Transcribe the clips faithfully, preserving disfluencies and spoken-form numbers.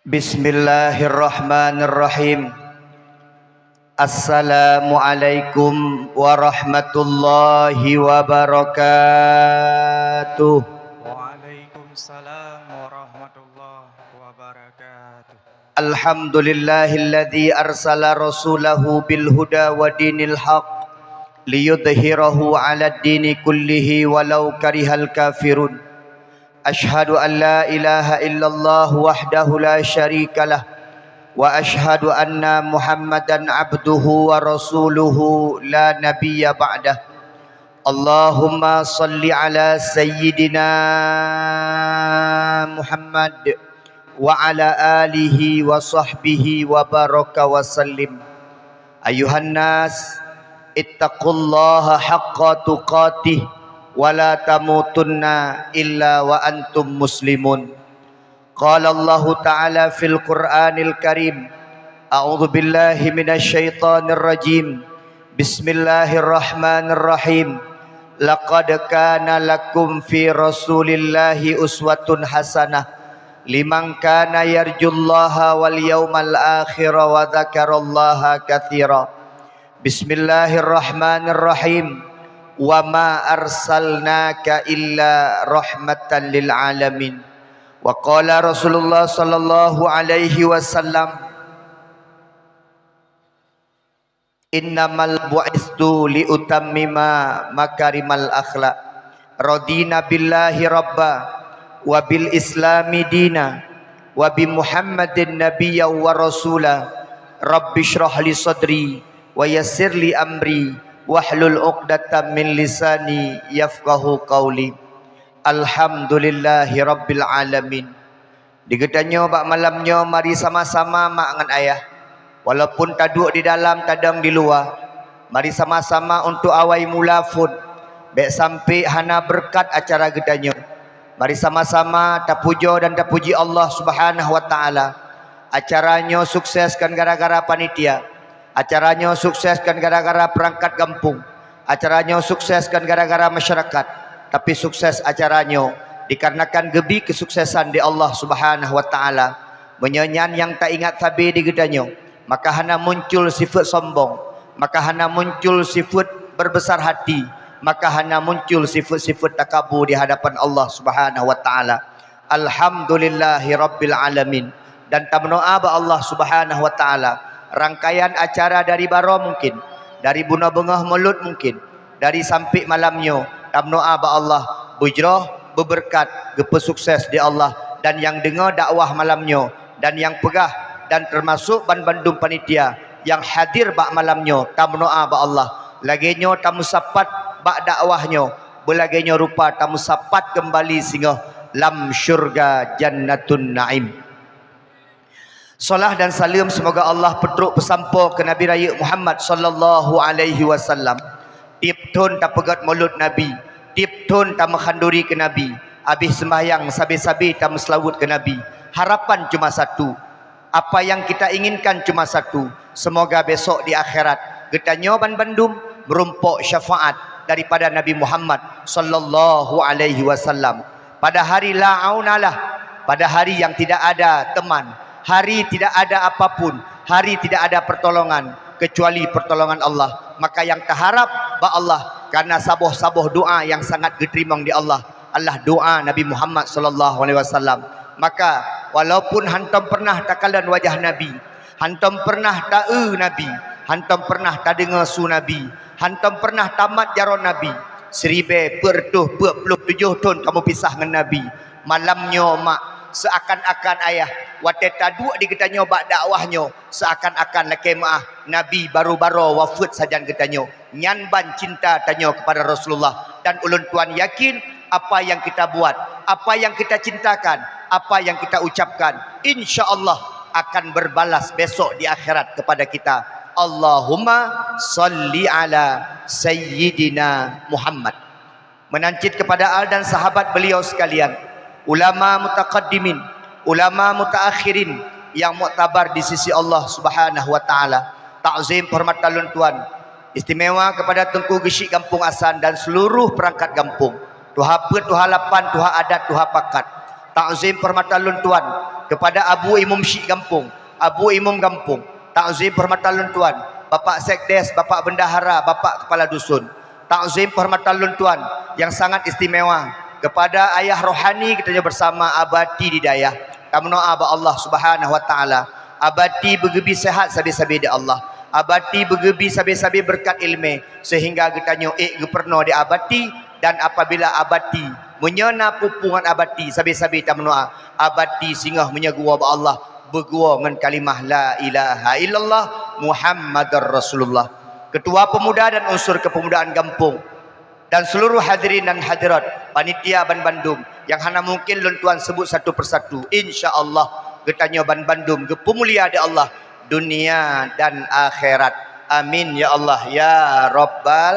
Bismillahirrahmanirrahim. Assalamualaikum warahmatullahi wabarakatuh. Waalaikumsalam warahmatullahi wabarakatuh. Alhamdulillahilladzi arsala rasulahu bil huda wa dinil haq liyudhhirahu 'alad dini kullihi walau karihal kafirun. Asyhadu an la ilaha illallah wahdahu la syarikalah, wa asyhadu anna Muhammadan abduhu wa rasuluhu la nabiyya ba'dah. Allahumma shalli ala sayyidina Muhammad wa ala alihi wa sahbihi wa baraka wa sallim. Ayuhan nas, ittaqullaha haqqa tuqatih wa la tamutunna illa wa antum muslimun. Qala Allahu ta'ala fil Qur'anil Karim, a'udzu billahi minasy syaithanir rajim. Bismillahirrahmanirrahim. Laqad kana lakum fi Rasulillahi uswatun hasanah liman kana yarjullaha wal yaumal akhira wa dzakarallaha katsira. Bismillahirrahmanirrahim. Wa ma arsalnaka illa rahmatan lil alamin. Wa qala Rasulullah sallallahu alaihi wasallam, "Innamal bu'istu li utammima makarimal akhlak. Radina billahi rabba, wa bil islami dina, wa bi Muhammadin nabiyya wa rasula. Rabbi shrah li sadri, wa yassir li amri, wahlul 'uqdatam min lisani yafqahu qauli." Alhamdulillahi rabbil alamin. Di geutanyoe bak malam nyoe mari sama-sama mak ngon ayah, walaupun taduek di dalam tadong di luwa, mari sama-sama untuk awai mula phon. Bék sampai hana beureukat acara geutanyoe. Mari sama-sama tapujoe dan tapuji Allah Subhanahu wa Ta'ala. Acara nyoe sukses kan gara-gara panitia. Acara nyoe sukses kan gara-gara peurangkat gampông. Acara nyoe sukses kan gara-gara masyarakat. Tapi sukses acara nyoe dikarenakan geubi keusuksesan di Allah Subhanahu wa Ta'ala. Meunyoe nyan nyang taingat sabe di geutanyoe, maka hana muncul sifeuet sombong, maka hana muncul sifeuet berbesar hati, maka hana muncul sifeuet-sifeuet takabu di hadapan Allah Subhanahu wa Ta'ala. Alhamdulillahi rabbil alamin. Dan tameudoa bak Allah Subhanahu wa Ta'ala, rangkaian acara dari baroe mungkin, dari bunoe beungoh mulod mungkin, dari sampék malam nyoe, tameudoa bak Allah, beujroh, beubeureukat, geupeusukses di Allah, dan nyang deungoe dakwah malam nyoe, dan nyang peugah, dan teumasok ban bandum panitia nyang hadir bak malam nyoe, tameudoa bak Allah, lagée nyoe tameusapat bak dakwah nyoe, beulagée nyoe rupa tameusapat keumbali singoh lam syurga Jannatun Naim. Salat dan saleuem seumoga Allah peutrok peusampoe keu Nabi Rayeuk Muhammad sallallahu alaihi wasallam. Tieb thon tapeugét mulod Nabi, tieb thon tameuhanduri keu Nabi, abéh seumbahyang sabe-sabe tameuseulaweuet keu Nabi. Harapan cuma satu, apa yang kita inginkan cuma satu, semoga besok di akhirat geutanyoe ban bandum meurumpok syafaat daripada Nabi Muhammad sallallahu alaihi wasallam. Pada hari la aunalah, pada hari yang tidak ada teman, hari tidak ada apapun, hari tidak ada pertolongan kecuali pertolongan Allah. Maka nyang taharap bak Allah karena saboh-saboh doa yang sangat geuteurimong di Allah adalah doa Nabi Muhammad sallallahu alaihi wasallam. Maka walaupun hantom pernah takalon wajah Nabi, hantom pernah taeu Nabi, hantom pernah tadeungoe su Nabi, hantom pernah tamat jaroe Nabi, siribée peuet reutôh peuet ploh tujoh thon kamoe pisah ngon Nabi. Malam nyoe mak, seuakan-akan ayah, watée taduek di geutanyoe bak dakwah nyoe, seuakan-akan lakée meuáh Nabi baru-baroe wafeuet sajan geutanyoe. Nyan ban cinta tanyoe kepada Rasulullah. Dan ulôn tuan yakin, apa yang kita buat, apa yang kita cintakan, apa yang kita ucapkan, insya Allah akan berbalas besok di akhirat kepada kita. Allahumma salli ala Sayyidina Muhammad. Meunan cit kepada al dan sahabat beliau sekalian, ulama mutaqaddimin, ulama mutaakhirin yang muktabar di sisi Allah Subhanahu wa Ta'ala. Takzim penghormatan lôn tuan, istimewa kepada Teungku Geuchik Gampông Asan dan seluruh perangkat gampông, tuha peuet, tuha lapan, tuha adat, tuha pakat. Takzim penghormatan lôn tuan, Kepada Abu Imum Syik Gampông, Abu Imum Gampông, takzim penghormatan lôn tuan, Bapak Sekdes, Bapak Bendahara, Bapak Kepala Dusun, takzim penghormatan lôn tuan yang sangat istimewa kepada ayah rohani geutanyoe bersama Abati di dayah. Tameudoa bak Allah Subhanahu wa Taala, Abati beugeubi sehat sabe-sabe di Allah, Abati beugeubi sabe-sabe beureukat ileumé, seuhingga geutanyoe ék geupeurunoe di Abati, dan apabila Abati, meunyoe na peue-peue ngon Abati, sabe-sabe tameudoa, Abati singoh meunyoe geuwoe bak Allah, beuguwoe ngon kalimah la ilaha illallah Muhammadar Rasulullah. Ketua pemuda dan unsur kepemudaan gampông, dan seluruh hadirin dan hadirat, panitia ban bandum nyang hana mungkin lôn tuan sebut satu persatu. Insya Allah, geutanyoe ban bandum geupeumulia di Allah dunia dan akhirat. Amin ya Allah ya Rabbal.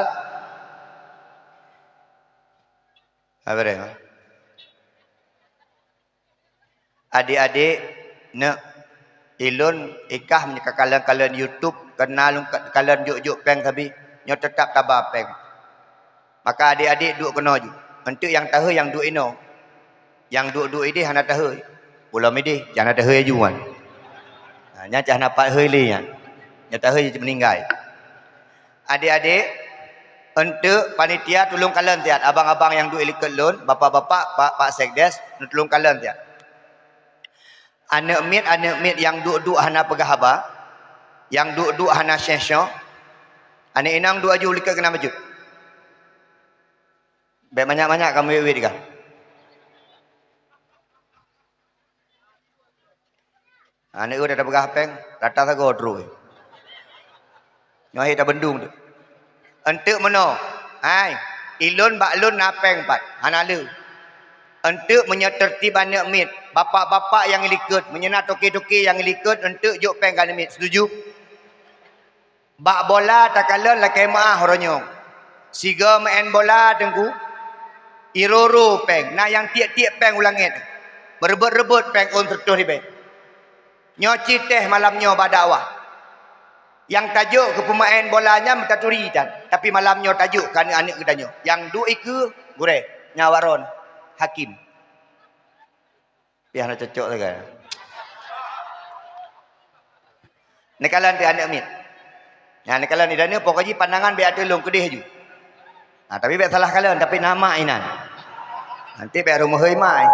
Apa dia? Adik-adik, neuk, ilôn ikah meunyoe ka kalon-kalon YouTube, keunan lôn ka-, kalon jok-jok péng sabe, nyoe teutap taba péng. Maka adik-adik duek keunoe ju. Eunteuk nyang tahôi nyang duek inoe. Nyang duek-duek idéh hana tahôi. Ulôn idéh, hana tahôi aju nyan. Ha, nyan cah na pat hôi lé nyan. Nyang tahôi meuninggai. Adik-adik, eunteuk panitia tulông kalon siat, abang-abang nyang duek likot lôn, bapak-bapak, pak, pak sekdes, tulông kalon siat. Aneuk miet, aneuk miet nyang duek-duek hana peugah haba, nyang duek-duek hana syeh-syoe, aneuk inong duek aju likot keunan bacut. Bék manyak-manyak kamoe wét-wét kah. Aneuk geuh tapeugah péng, rata sagoe trok. Nyoe hai tabendung tu. Eunteuk meunoe, hai, ilôn bak lôn na péng pat, hana lé. Eunteuk meunyoe teurtib aneuk miet, bapak-bapak nyang likot, meunyoe na toke-toke nyang likot, eunteuk jok péng keu aneuk miet, setuju? Bak bola takalon lakée meuáh uroe nyoe. Sigoe meu'en bola teungku, iroro péng, na nyang tiek-tiek péng u langét, meureubot-reubot péng ôn seureutôh ribée. Nyoe cit teuh malam nyoe bak dakwah. Nyang tajok keu peumeu'en bola nyan meutaturi tan, tapi malam nyoe tajok keu aneuk-aneuk geutanyoe. Nyang duek ikeue gurée, nyan awak droe hakim. Piah na cocok sagai. Neukalon teuh aneuk miet. Nyan neukalon di daneuk poh kaji pandangan bék ateueh lôn keudeh ju. Ha, tapi bék salah kalon, tapi nama inan. Nanti bék rumoh hei mai.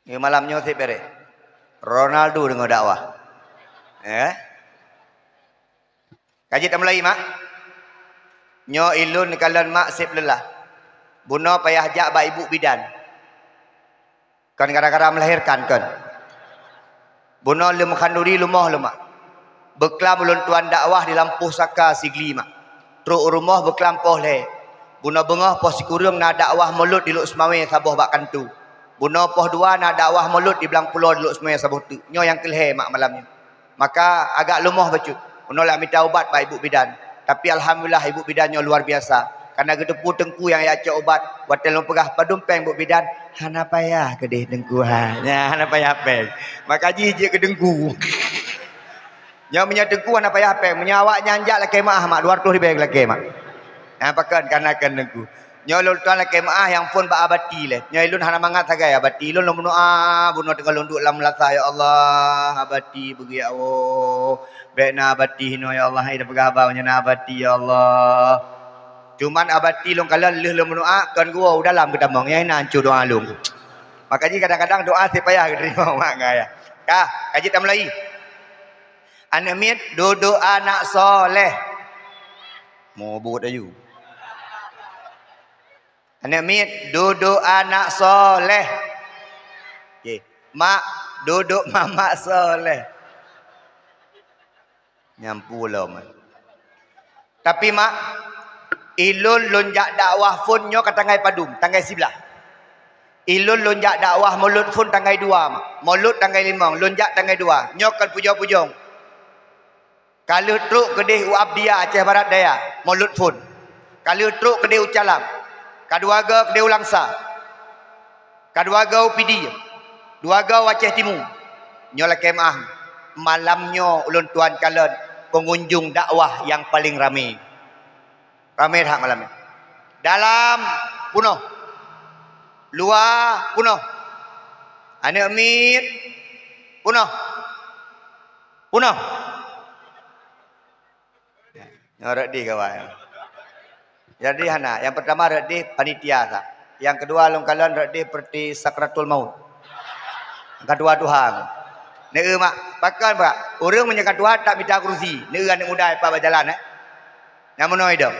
Nyoe malam nyoe sit beret. Ronaldo deungoe dakwah. Eh? Ka jeuet tamulai, mak? Nyoe ilôn kalon mak seb leulah. Bunoe payah jak bak ibu bidan. Kon gara-gara melahirkan, kon. Bunoe lôn meukhaduri lumoh lôn, mak. Beuklam ulôn tuan dakwah di lampôh Saka Sigli, mak. Trok u rumoh beuklam poh lhée. Bunoe beungoh poh sikureueng na dakwah mulod di Lhokseumawe saboh bak kantô. Bunoe poh dua na dakwah mulod di Blang Pulo di Lhokseumawe saboh teuk. Nyoe nyang keulhée, mak, malam nyoe. Maka agak lumoh bacut. Bunoe lak mita ubat bak ibu bidan. Tapi alhamdulillah ibu bidan nyoe luar biasa. Karena geuteupeue teungku nyang jak cok ubat, watée lôn peugah padum péng bu bidan, hana payah keudeh teungku ha. Nya hana payah péng. Maka jih jeuet keu teungku. Nyoe meunyoe teungku hana payah péng, meunyoe awaknyan jak lakée meuáh mak, dua ratus ribée lakée mak. Nah, pakon kana keu teungku. Nyoe lôn tuan lakée meuáh nyang phon bak Abati lé. Nyoe ilôn hana mangat sagai Abati. Ilôn lôn meudoá, bunoe teungoh lôn duek lam meulasah, ya Allah, Abati beugét, ya Allah. Bék na Abati hinoe, ya Allah, hai tapeugah haba meunyoe na Abati, ya Allah. Cuman Abati lôn kalon lheueh lôn meudoá, kon geuwoe u dalam geutamong, nyang na anco doá lôn. Maka jih kadang-kadang doá sit payah geuteurimong mak ngon ayah. Ka, ka jeuet tamulai. Aneuk miet, duek-duek anak soléh. Mubut aju. Aneuk miet, duek-duek anak soléh. Oke. Mak, duek-duek mamak soléh. Nyang pulo man. Tapi, mak, ilôn lôn jak dakwah phon nyoe ka tanggai padum, tanggai siblaih. Ilôn lôn jak dakwah mulod phon tanggai dua, mak. Mulod tanggai limong, lôn jak tanggai dua. Nyoe kon pujoe-pujoe. Ka lheueh trok keudeh u Abdia Aceh Barat Daya, mulod phon. Ka lheueh trok keudeh u Calang. Ka dua goe keudeh u Langsa. Ka dua goe u Pidie. Dua goe u Aceh Timu. Nyoe lakée meuáh, malam nyoe ulôn tuan kalon pengunjung dakwah nyang paleng ramé. Ramé that malam nyoe. Dalam punoh. Luwa peunoh. Aneuk miet peunoh. Peunoh. Nyoe rot deh kawan. Jadi hana, nyang pertama rot deh panitia sa. Nyang kedua lôn kalon rot deh peureuti sakratul maut. Nyang kedua Tuhan. Neu mak, pakon bak. Ureuëng meunyoe ka tuha tak mita kursi. Neu aneuk muda ipak bak jalan eh. Nyang meunoe idong.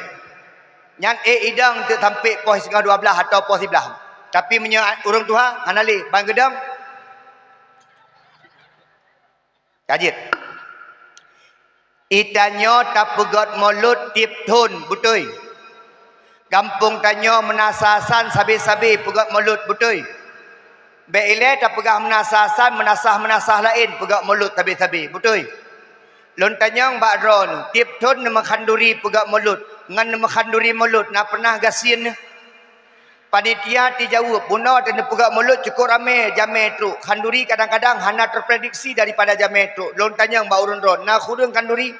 Nyan eh idong teuk sampai poh singoh dua belas atau poh siblaih. Tapi meunyoe ureuëng tuha hana lé ban geudong. Ka jeuet. Itanyoe tapeugét mulod tieb thon, beutôi? Gampông tanyoe meunasah san sabe-sabe peugét mulod, beutôi? Bék ilée tapeugah meunasah san, meunasah-meunasah laén peugét mulod sabe-sabe, beutôi? Lôn tanyong bak droeneuh, tieb thon neumeuxanduri peugét mulod, ngon neumeuxanduri mulod na peunah gasien? Panitia tijaweueb, bunoe teuh neupeugét mulod cukôp ramé jamé trok. Khanduri kadang-kadang hana teuprediksi daripada jamé trok. Lôn tanyong bak ureuëng droe, na khureung khanduri?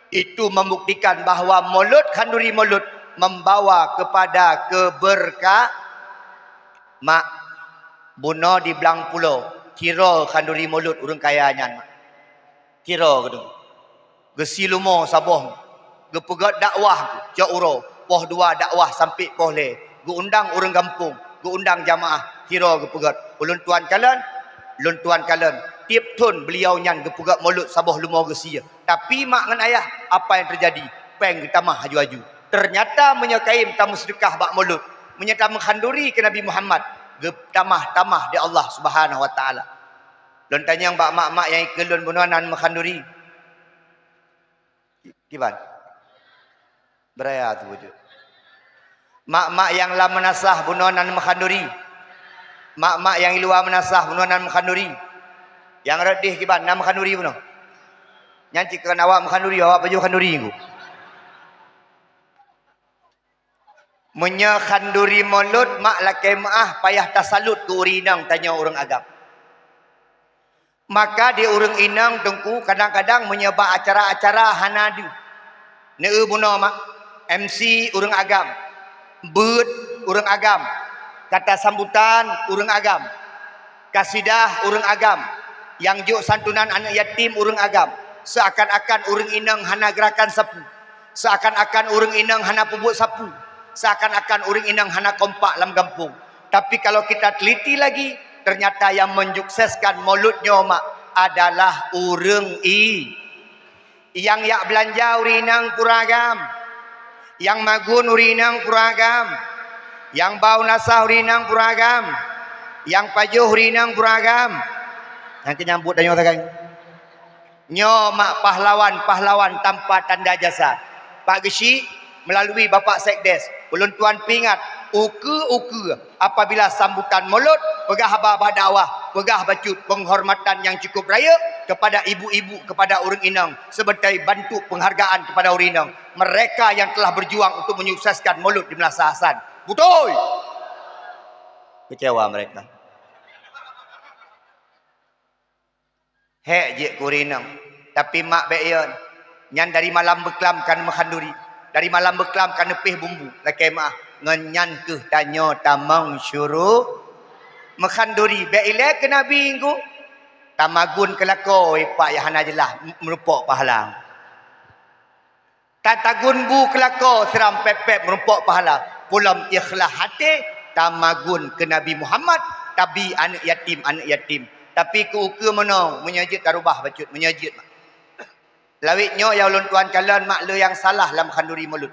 Itu membuktikan bahwa mulod khanduri mulod membawa kepada keberka-, mak, bunoe di Blang Pulo, sidroe khanduri mulod ureuëng kaya nyan, mak. Sidroe geudeungoe. Geusilumoe saboh, geupeugét dakwah cok uroe, poh dua dakwah sampai poh lhée, geuundang ureuëng gampông, geuundang jamaah, sidroe geupeugét, ulôn tuan calon, lôn tuan calon. Tieb thon beuliau nyan geupeugét mulod saboh lumoe geusie. Tapi mak ngon ayah, apa yang terjadi? Péng geutamah aju-aju. Ternyata meunyoe kayém tameuseudeukah bak mulod, meunyoe tameuxanduri keu Nabi Muhammad, geutamah-tamah di Allah Subhanahu Wa Taala. Lôn tanyong bak mak-mak nyang ikeu lôn bunoe nan meuxanduri. Kiban? Beuraya tu beujeuet. Mak-mak nyang lam meunasah bunoe nan meuxanduri. Mak-mak nyang i luwa meunasah bunoe nan meuxanduri. Nyang rot deh kiban nan meuxanduri bunoe. Nyan cit keu awak meuxanduri, awak pajoh khanduri ku. Meunyoe khanduri mulod mak lakée meuáh payah tasalut keu ureuëng inong tanyoe ureuëng agam. Maka di ureuëng inong teungku kadang-kadang meunyoe bak acara-acara hana deuh. Neu bunoe mak, M C ureuëng agam, beuet ureuëng agam, kata sambutan ureuëng agam, kasidah ureuëng agam, nyang jok santunan aneuk yatim ureuëng agam, seuakan-akan ureuëng inong hana geurakan sapeue. Seuakan-akan ureuëng inong hana peubuet sapeue, seuakan-akan ureuëng inong hana kompak lam gampông. Tapi kalau kita teliti lagi, ternyata yang menyukseskan mulod nyoe mak adalah ureuëng i. Nyang jak beulanja ureuëng inong pura agam, nyang magun ureuëng inong pura agam, nyang bau nasah ureuëng inong pura agam, nyang pajoh ureuëng inong pura agam. Nyang keu nyambut tanyoe sagai. Nyoe mak pahlawan-pahlawan tanpa tanda jasa. Pak Geuchik, melalui Bapak Sekdes, ulôn tuan peuingat, ukeue-ukeue apabila sambutan mulod, peugah haba bak dakwah, peugah bacut penghormatan yang cukup rayeuk kepada ibu-ibu, kepada ureuëng inong, sebagai bantuk penghargaan kepada ureuëng inong, mereka yang telah berjuang untuk menyukseskan mulod di Meunasah Hasan. Beutôi! Kecewa mereka. Hék jeuet keu ureuëng inong, tapi mak bék yo. Nyan dari malam beuklam ka neumeuxanduri, dari malam beuklam ka neupéh bumbu, lakée meuáh, ngon nyan kheueh tanyoe tamong syuru-, meuxanduri. Bék ilée keu Nabi ngku, tamagun keu lakoe, Pak, nyang hana jeulaih, meureumpok pahala. Tatagun bu keu lakoe siram pép-pép meurumpok pahala. Peulom ikhlaih até tamagun keu Nabi Muhammad, tabi aneuëk yatim, aneuëk yatim. Tapi keu ukeue meunoe, meunyoe jeuet tarubah bacut, meunyoe jeuet mak. Lawét nyoe nyang ulôn tuan calon mak le nyang salah lam khanduri mulod.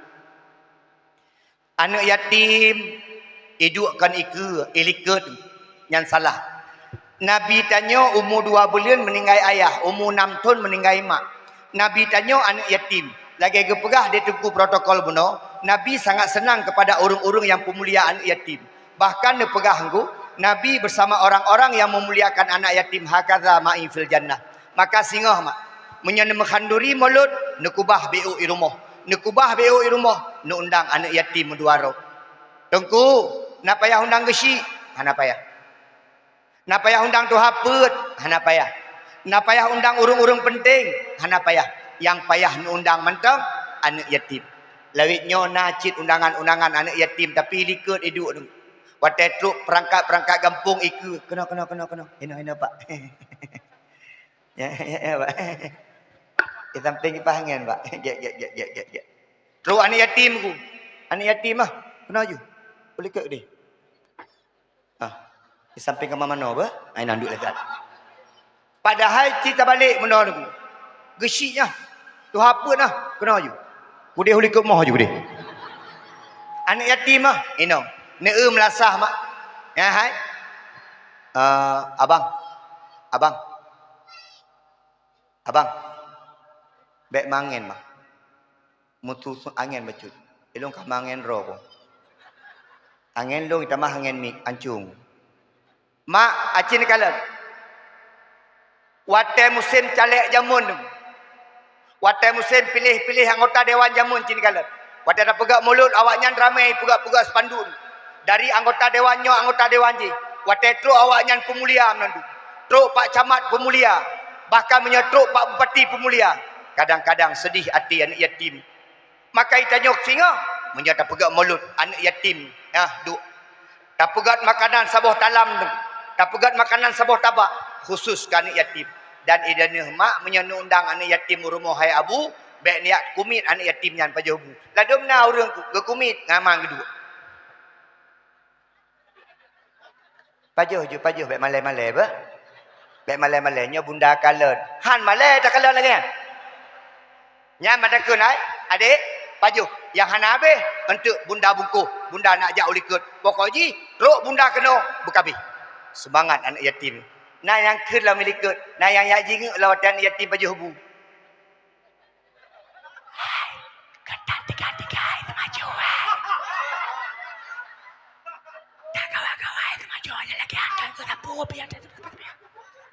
Aneuëk yatim, iduek kon ikeue, ilikot, nyan salah. Nabi tanyoe umu dua buleuen meuninggai ayah, umu nam thon meuninggai mak. Nabi tanyoe aneuëk yatim. Lagée geupeugah di teungku protokol bunoe, Nabi sangat seunang keupada ureuëng-ureuëng nyang peumulia aneuëk yatim. Bahkan neupeugah ngku, Nabi beusama orang-orang nyang meumuliakan aneuëk yatim, "Hakaza ma'i fil jannah." Maka singoh mak, meunyoe neumeuxanduri mulod, neukubah B O i rumoh. Neukubah B O i rumoh, neuundang aneuëk yatim meudua droe. Teungku, na payah undang geuchik? Hana payah. Na payah undang tuha peuet? Hana payah. Na payah undang ureuëng-ureuëng peunteng? Hana payah. Nyang payah neuundang mantong aneuëk yatim. Lawét nyoe na cit undangan-undangan aneuëk yatim, tapi likot iduek tu. Watèe trok peurangkat-peurangkat gampông ikeue, "Keunoe, keunoe, keunoe, keunoe. Inoe, inoe, Pak." "Ya, ya, ya, Pak." Di sampéng kipas angén, Pak. "Gèt, gèt, gèt, gèt, gèt, gèt." Trok aneuk yatim ku. "Aneuk yatim ah, keunoe ju. Ulikot deh." Ah, di sampéng kama manoe beuh, ai nyan duek lagèe. Padahai cit tabalek meunoe Teungku. Geusyik nyan. Tuha peuet nyan, keunoe ju. Kudeh ulikot moh ju kudeh. Aneuk yatim ah, inoe. Neu-eu meulasah mak. Ya hai. Eh, abang. Abang. Abang. Bèk mangén, Bang. Meutusu angén bacut. Ilôn ka mangén droe ko. Angén lôn itamah angén mik ancung. Mak, aci neukalon. Watèe musém caleg jameun, watèe musém piléh-piléh anggota dewan jameun cit neukalon. Watèe tapeugöt mulod, awaknyan ramé peugöt-peugöt spanduk. Dari anggota dewan nyoe, anggota dewan jih. Watèe trok awaknyan peumulia meunan. Trok pak camat peumulia. Bahkan meunyoe trok pak bupati peumulia. Kadang-kadang seudeh até aneuk yatim. Maka geutanyoe singoh, meunyoe tapeugöt mulod aneuk yatim, nah, duek. Tapeugöt makanan saboh talam, tapeugöt makanan saboh tabak, khusus keu aneuk yatim. Dan i droeneuh mak, meunyoe neuundang aneuk yatim u rumoh hai abu, bèk niat kumiet aneuk yatim nyan pajoh bu. Ladôm na ureueng geukumiet ngon mangkeuduek. Pajoh ju, pajoh, bèk malèe-malèe beuh. Bèk malèe-malèe, nyoe bunda kalon. Han malèe takalon lagèe nyan. Nyan meutakheun ai, adék, pajoh. Nyang hana habéh, eunteuk bunda bungkôh, bunda nak jak u likot. Pokok jih, trok bunda keunoe, beukabéh. Seumangat aneuk yatim. Na nyang kheun lam likot, na nyang jak jingeuk lam watèe aneuk yatim pajoh bu. Hai, gata tiga-tiga hai teumaju, hai. Tak gawa-gawa hai teumaju, hanya lagi hantar ke dapur, biar dia.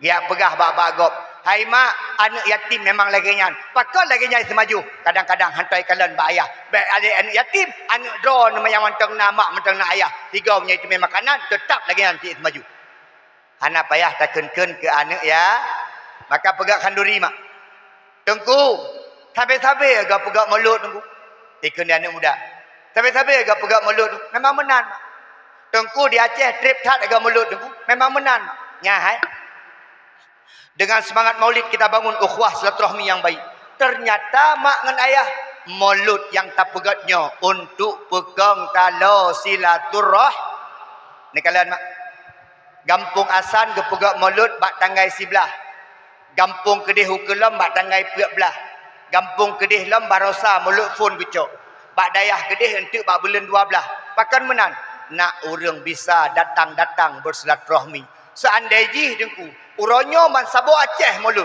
Geujak peugah bak-bak gob, "Hai mak, aneuk yatim memang lagèe nyan. Pakon lagèe nyan teumaju? Kadang-kadang hantom kalon bak ayah. Bèk aneuk yatim, aneuk droeneuh nyang mantong na mak, mantong na ayah. Tiga nyan teumè makanan, teutap lagèe nyan cit teumaju." Hana payah takheun-kheun keu aneuk ya. Maka peugah khanduri mak. Teungku, sabe-sabe geupeugah mulod Teungku. Ikheun di aneuk muda. Sabe-sabe geupeugah mulod, memang meunan. Teungku di Aceh trép that geupeugah mulod Teungku, memang meunan. Nyan hai. Dengan semangat maulid kita bangun ukhuwah silaturahmi yang baik. Ternyata mak ngon ayah mulod nyang tapeugah nyoe untuk peukong talo silaturah-, neukalon mak. Gampông Asan geupeugah mulod bak tanggai siblaih. Gampông keudeh ukeue lom bak tanggai peuet blaih. Gampông keudeh lom barosa mulod phon geucok. Bak dayah keudeh eunteuk bak buleuen dua blaih. Pakon meunan? Nak ureueng bisa datang-datang bersilaturahmi. Seandai jih Teungku, uroe nyoe ban saboh Aceh mulod,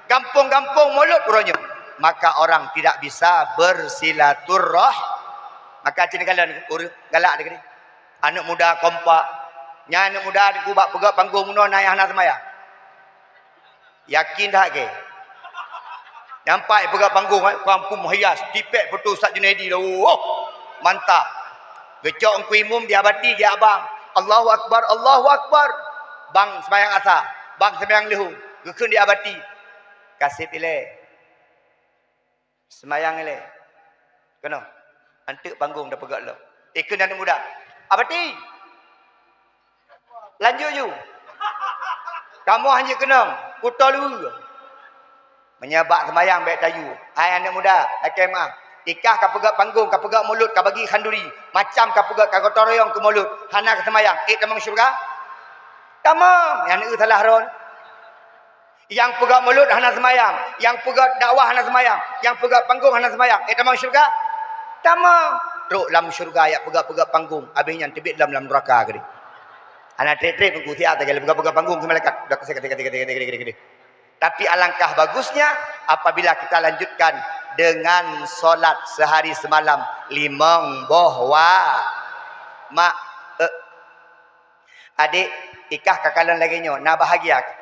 gampông-gampông mulod uroe nyoe, maka orang tidak bisa bersilaturah-, maka cit neukalon ureueng galak teuh keudeh. Aneuk muda kompak. Nyan aneuk muda Teungku bak peugah panggong bunoe na nyang hana seumayang. Yakin that keu? Nampak peugah panggong, eh, kampung meuhias, tipék peutu Ustaz Junaidi. Oh, mantap. Geucok Teungku Imum di abati, geujak bang. Allahu Akbar, Allahu Akbar. Bang seumayang asa, bang seumayang leuhô. Geukheun di abati. Kaseb ilée. Seumayang ilée. Keunoe. Eunteuk panggong tapeugah lom. Ikheun aneuk muda. Abati. Lanjut ju. Kamoe hanjeuet keunong. Kuto lue. Meunyoe bak seumayang bèk tayue. Hai aneuk muda, lakèe meu'ah. Ikah kapeugah panggong, kapeugah mulod, kabagi khanduri. Macam kapeugah, kagotong royong keu mulod. Hana seumayang. Ék tamong syeuruga? Tamong. Nyan eu salah ron. Nyang peugah mulod hana seumayang, nyang peugah dakwah hana seumayang, nyang peugah panggong hana seumayang, ék tamong syeuruga? Tamong! Trok lam syeuruga jak peugah-peugah panggong, abéh nyan teubiet lom lam nuraka keudeh. Hana trép-trép Teungku, siat sagai lé peugah-peugah panggong keu malaikat. Dah kesek, kesek, kesek. Tapi alangkah bagusnya apabila kita lanjutkan dengan solat sehari semalam limong boh wa-, mak, eh, Adék, ikah kakalon lagèe nyoe, na bahagia kah?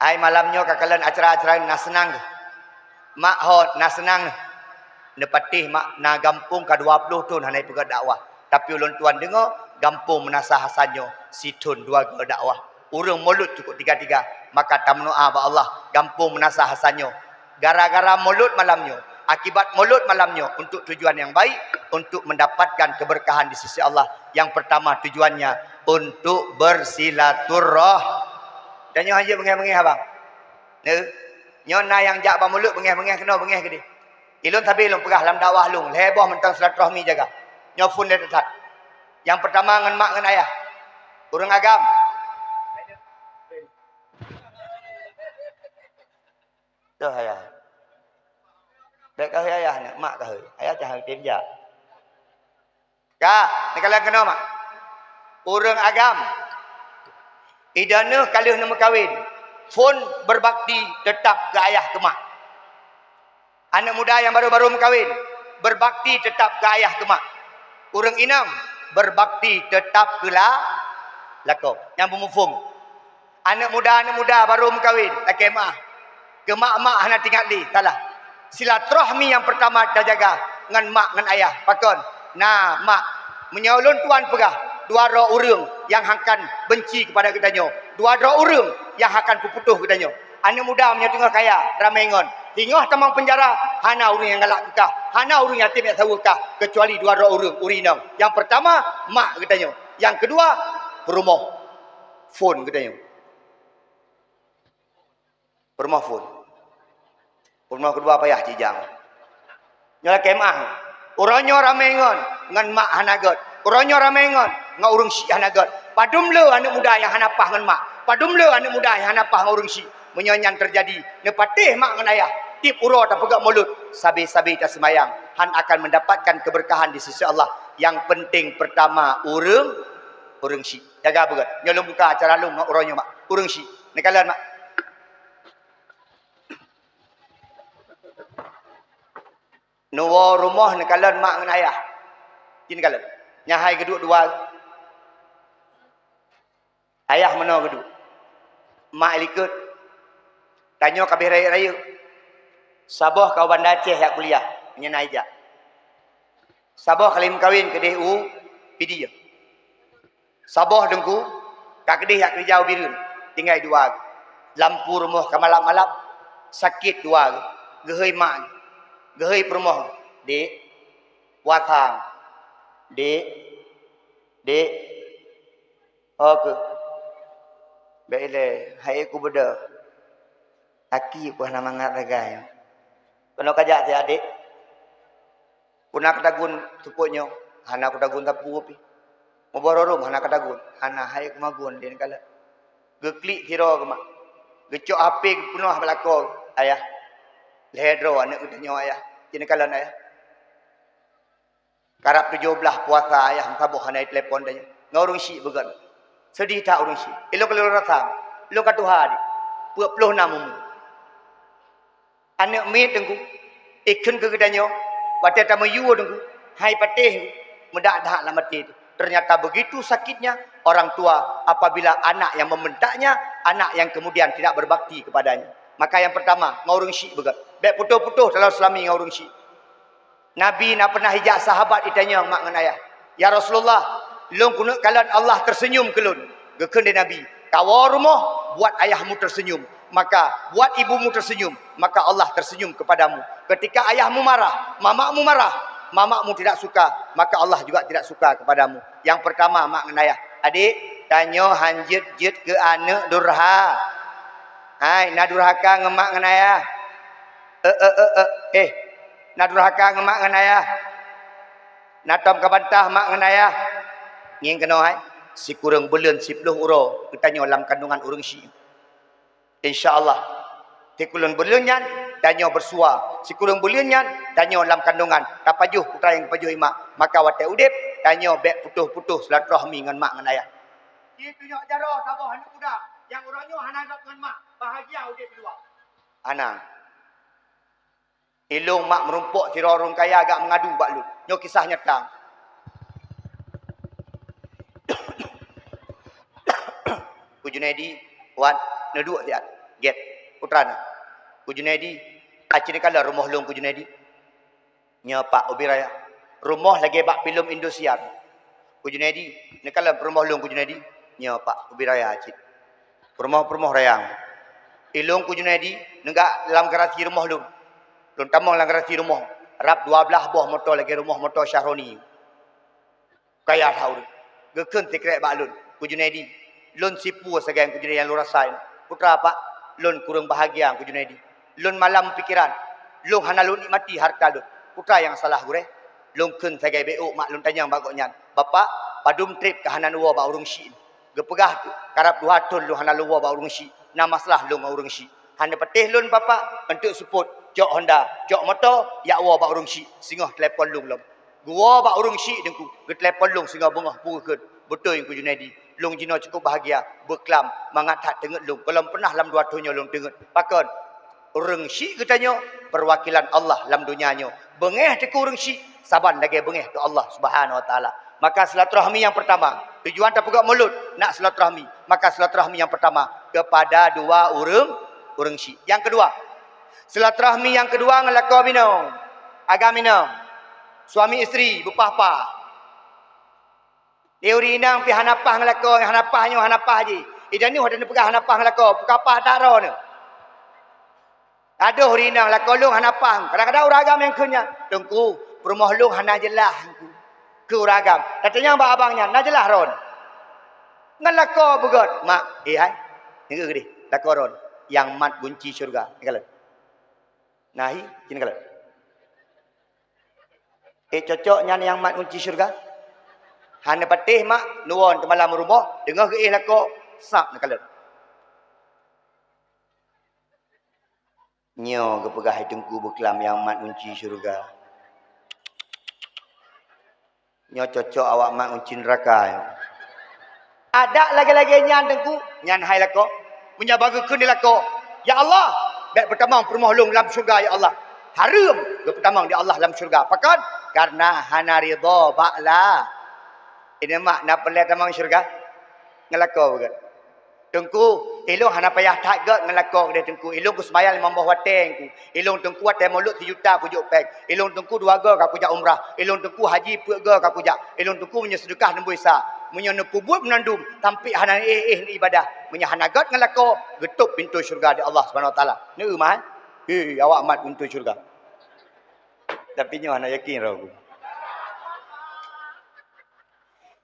Ai malam nyoe kakalon acara-acara na seunang kah? Mak ho na seunang kah? Neupatéh mak na gampông ka dua ploh thon hana jipeugöt dakwah. Tapi ulôn tuan deungö, gampông Meunasah Hasan nyoe sithon dua goe dakwah. Ureueng mulod cukôp tiga-tiga, maka tameudoa bak Allah, gampông Meunasah Hasan nyoe. Gara-gara mulod malam nyoe, Akibat mulod malam nyoe untuk tujuan yang baik, untuk mendapatkan keberkahan di sisi Allah. Yang pertama tujuannya untuk bersilaturrah-, dan nyoe hana beungéh-beungéh abang. Nyoe na nyang jak bak mulod beungéh-beungéh keunoe beungéh keudéh. Ilôn sabe lôn peugah lam dakwah lôn, lhèe boh mantong silaturahmi jaga. Nyoe phon lé that. Nyang peurtama ngon mak ngon ayah. Ureueng agam. Toh ayah. Bèk keuhai ayah nyoe, mak keuhai. Ayah cah tem jak. Ka, neukalon keunoe mak. Ureueng agam. Ideh neuh ka lheueh neumeukawen. Phon berbakti teutap keu ayah keu mak. Aneuk muda nyang baru-baru meukawen, berbakti teutap keu ayah keu mak. Ureueng inong, berbakti teutap keu la-, lakoe. Nyang beumuphom. Aneuk muda-aneuk muda baru meukawen, lakèe meu'ah. Keu mak-mak hana teuingat lé, salah. Silaturahmi nyang peurtama tajaga ngon mak ngon ayah. Pakon? Na, mak, meunyoe ulôn tuan peugah, dua droe ureueng nyang akan benci keupada geutanyoe, dua droe ureueng nyang akan peuputôh geutanyoe. Aneuk muda meunyoe teungoh kaya, ramé ngon, teungoh tamong peunjara, hana ureueng nyang galak keu kah, hana ureueng yatim nyang saweue kah, keucuali dua droe ureueng, ureueng inong. Nyang peurtama, mak geutanyoe. Nyang keudua, peurumoh. Phon geutanyoe. Peurumoh phon. Peurumoh keudua payah jijang. Nyoe lakèe meu'ah. Uroe nyoe ramé ngon, ngon mak hana göt. Uroe nyoe ramé ngon, ngon ureueng syik hana göt. Padum le aneuk muda nyang hana paih ngon mak. Padum le aneuk muda nyang hana paih ngon ureueng syik. Meunyoe nyan teujadi, neupatéh mak ngon ayah, tiep uroe tapeugöt mulod, sabe-sabe taseumayang, han akan mendapatkan keberkahan di sisi Allah. Nyang penting peurtama ureueng, ureueng syik. Jaga beugöt. Nyoe lôn buka acara lôn ngon uroe nyoe mak. Ureueng syik. Neukalon mak. Neuwoe rumoh neukalon mak ngon ayah. Ci neukalon. Nyan hai geuduek dua. Ayah meunoe geuduek. Mak likot. Tanyoe ka abéh rayeuk-rayeuk. Saboh ka u Banda Aceh jak kuliah, nyan na ijak. Saboh ka lheueh meukawen keudeh u Pidie. Saboh teungku, ka keudeh jak keureuja u Bireuen, tinggai dua. Lampu rumoh ka malap-malap, sakét dua. Geuhôi mak, geuhôi peurumoh, "Dek, puasa." "Dek, dek." "Ho keuh?" "Bèk ilèe, hai kubeudôh. Aki ku hana mangat lagèe nyoe." "Keunoe kajak siat, Dek?" "Peue na kutagun seupôt nyoe?" "Hana kutagun sapeue pih." "Muboh rhueng hana kutagun?" "Hana, hai kumagun lé neukalon." Geuklik sidroe geuh mak. Geucok H P geupeunoh bak lakoe, "Ayah, lhèe droe aneuk geutanyoe ayah. Ci neukalon ayah. Karab tujoh blah puasa ayah meusaboh hana jitelepon tanyoe. Ngon ureueng syik beugöt." Seudeh that ureueng syik. Ilôn ka lôn rasa, lôn ka tuha deh. Peuet ploh nam umu. Aneuk miet teungku, ikheun keu geutanyoe, watèe tameuyue teungku, hai patéh meudak that lam até teuh. Ternyata begitu sakitnya orang tua apabila anak yang membentaknya, anak yang kemudian tidak berbakti kepadanya. Maka yang pertama, ngon ureueng syik beugöt. Bèk putôh-putôh taloe seulami ngon ureueng syik. Nabi na peunah ijak sahabat itanyong mak ngon ayah, "Ya Rasulullah, lôn keuneuk kalon Allah teusenyum keu lôn." Geukheun lé Nabi, "Kawoe rumoh, buat ayahmu tersenyum, maka buat ibumu tersenyum, maka Allah tersenyum kepadamu. Ketika ayahmu marah, mamakmu marah, mamakmu tidak suka, maka Allah juga tidak suka kepadamu." Nyang peurtama mak ngon ayah. Adek, tanyoe han jeuet-jeuet keu aneuk durha. Hai, na durhaka ngon mak ngon ayah? Eh, eh, eh, eh, eh. Na durhaka ngon mak ngon ayah? Na tom ka bantah mak ngon ayah? Ngieng keunoe hai, sikureueng buleuen siploh uroe geutanyoe lam kandungan ureueng syik. Insya Allah, sikureueng buleuen nyan tanyoe beusua, sikureueng buleuen nyan tanyoe lam kandungan, tapajoh peue nyang geupajoh ié mak. Maka watèe udép, tanyoe bèk putôh-putôh silaturahmi ngon mak ngon ayah. Jitunyok jaroe saboh aneuk muda nyang uroe nyoe hana göt ngon mak, bahagia udép di luwa. Hana. Ilôn mak meurumpok sidroe ureueng kaya jak meungadu bak lôn. Nyoe kisah nyata. Ku Junaidi, wan, neuduek siat. Gét. Putra na. Ku Junaidi, aci neukalon rumoh lôn, Ku Junaidi. Nyoe Pak, ubé raya. Rumoh lagèe bak filem Indosiar. Ku Junaidi, neukalon peurumoh lôn, Ku Junaidi. Nyoe Pak, ubé raya cit. Peurumoh-peurumoh raya. Ilôn, Ku Junaidi, neugak lam garasi rumoh lôn. Lôn tamong lam garasi rumoh, rab dua blaih boh moto lagèe rumoh moto Syahroni. Kaya that ureueng. Geukheun sikrek bak lôn, "Ku Junaidi, lôn sipue sagai Ku Junaidi nyang lôn rasa nyoe." "Peue teuma, Pak?" "Lôn kureueng bahagia Ku Junaidi. Lôn malam pikeran. Lôn hana lôn nikmati harta lôn." "Peue teuma nyang salah, Gurèe?" Lôn kheun sagai beuôk mak lôn tanyong bak gobnyan, "Bapak, padum trép ka hana neuwoe bak ureueng syiek?" Geupeugah, "Karab dua thôn lôn hana lôn woe bak ureueng syiek. Na masalah lôn ngon ureueng syiek. Hana patéh lôn, Bapak, eunteuk seupôt, cok Honda, cok moto, jak woe bak ureueng syiek, singoh telepon lôn lom." Geuwoe bak ureueng syiek Teungku, geutelepon lôn singoh beungoh, peue geukheun, "Beutôi Teungku Junaidi, lôn jinoe cukup bahagia, beuklam, mangat that teungeut lôn, gohlom peunah lam dua thôn nyoe lôn teungeut." Pakon? Ureueng syiek geutanyoe perwakilan Allah lam donya nyoe. Beungèh Teungku ureueng syiek, saban lagèe beungèh keu Allah Subhanahu wa Taala. Maka silaturahmi nyang pertama, tujuan tapeugöt mulod, nak silaturahmi. Maka silaturahmi nyang pertama kepada dua ureueng, ureueng syiek. Nyang keudua, silaturahmi nyang keudua ngon lakoe minoe, agam inong, suami isteri, beupah-pah. Di ureueng inong pih hana paih ngon lakoe, hana paih nyoe, hana paih jih. Idan nyoe hana neupeugah hana paih ngon lakoe, peue ka paih that droeneuh. Adoh ureueng inong, lakoe lôn hana paih. Kadang-kadang ureueng agam nyang kheun nyan, "Teungku, peurumoh lôn hana jeulaih, Teungku." Keu ureueng agam. Tatanyong bak abang nyan, "Na jeulaih droeneuh?" "Ngon lakoe beugöt, Mak." "Eh, hai, deungö keudéh, lakoe droeneuh nyang mat gunci syeuruga." Nyan kalon. Nahi, cit nyan kalon. Eh, cocok nyan nyang mat gunci syeuruga? Hana patéh, Mak, neuwoe teumalam u rumoh, deungö geuéh lakoe, sab neukalon. Nyoe geupeugah hai Teungku beuklam nyang mat gunci syeuruga. Nyoe cocok awak mat gunci neuraka nyoe. Adak lagèe-lagèe nyan Teungku, nyan hai lakoe. Meunyoe ba geukheun di lakoe, "Ya Allah, bèk peutamong peurumoh lôn lam syeuruga, ya Allah." Hareuem geupeutamong di Allah lam syeuruga. Pakon? Karena hana ridha bak la. Ini mak na peureulèe tamong syeuruga? Ngon lakoe beugöt. "Teungku, ilôn hana payah that göt ngon lakoe keudéh Teungku. Ilôn kuseumayang limong boh watèe Teungku. Ilôn Teungku watèe mulod sijuta kujok péng. Ilôn Teungku dua goe ka kujak umrah. Ilôn Teungku haji peuet goe ka kujak. Ilôn Teungku meunyoe seudeukah neubri sa. Meunyoe neupeubuet meunandum, sampoe hana éh-éh neuibadah." Meunyoe hana göt ngon lakoe, geutôp pintoe syeuruga di Allah Subhanahu Wa Taala. Neu mah, eh? Hei, awak mat pintoe syeuruga. Tapi nyoe hana yakin roh ku.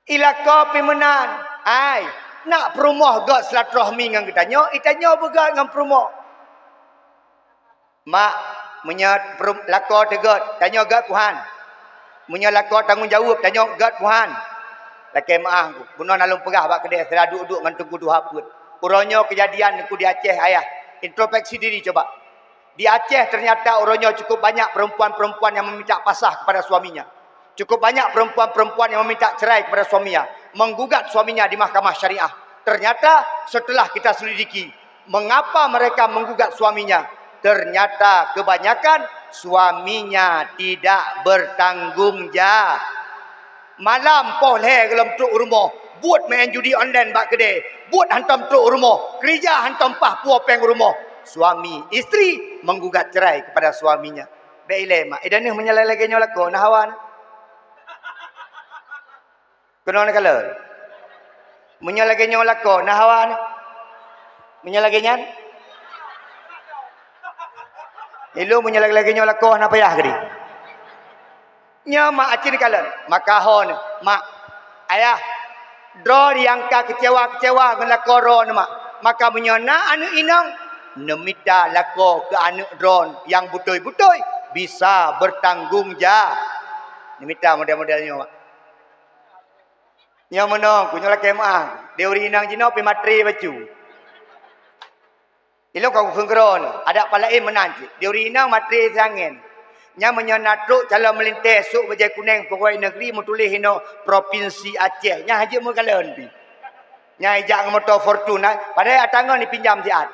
I lakoe pih meunan, ai, nak peurumoh göt silaturahmi ngon geutanyoe, i tanyoe beugöt ngon peurumoh. Mak, meunyoe peurum-, lakoe teuh göt, tanyoe göt peue han? Meunyoe lakoe tanggong jaweueb, tanyoe göt peue han? Lakèe meu'ah, bunoe na lôn peugah bak keudè, sira duek-duek ngon Teungku tuha peuet. Uroe nyoe keujadian Teungku di Aceh, ayah. Introspeksi diri coba. Di Aceh ternyata uroe nyoe cukup banyak perempuan-perempuan yang meminta pasah kepada suaminya. Cukup banyak perempuan-perempuan yang meminta cerai kepada suaminya, menggugat suaminya di mahkamah syariah. Ternyata setelah kita selidiki, mengapa mereka menggugat suaminya? Ternyata kebanyakan suaminya tidak bertanggung jawab. Malam poh lhèe gohlom trok u rumoh, buet main judi online bak keudè, buet hantom trok u rumoh, keurija hantom paih puwoe péng u rumoh. Suami isteri menggugat cerai kepada suaminya. Bèk ilèe mak, eh, dan nyoe meunyoe lagèe nyoe lakoe, na hawa nyoe. Keunoe neukalon. Meunyoe lagèe nyoe lakoe, na hawa nyoe. Meunyoe lagèe nyan. Ilôn meunyoe lagèe-lagèe nyoe lakoe, na payah keudéh. Nyoe mak acit kalon, maka ho nyoe, mak, ayah, droe nyang ka keucewa-keucewa ngon lakoe droe nyoe mak. Maka meunyoe na aneuk inong, neumita lakoe keu aneuk droe nyang beutôi-beutôi bisa bertanggung jawab. Neumita model-model nyoe mak. Nyoe meunoe, ku nyoe lakèe meu'ah, di ureueng inong jinoe pih matre bacut. Ilôn ka kukheun keudroe nyoe, adak pat laén meunan cit. Di ureueng inong matre siangén. Nyan meunyoe na trok calon meulintèe sôk bajèe kunèng pegawai negeri meutuléh inoe Provinsi Aceh, nyan hana jeuet meukalon pih. Nyan ijak ngon moto Fortuner, padahai ata ngon ipinjam siat.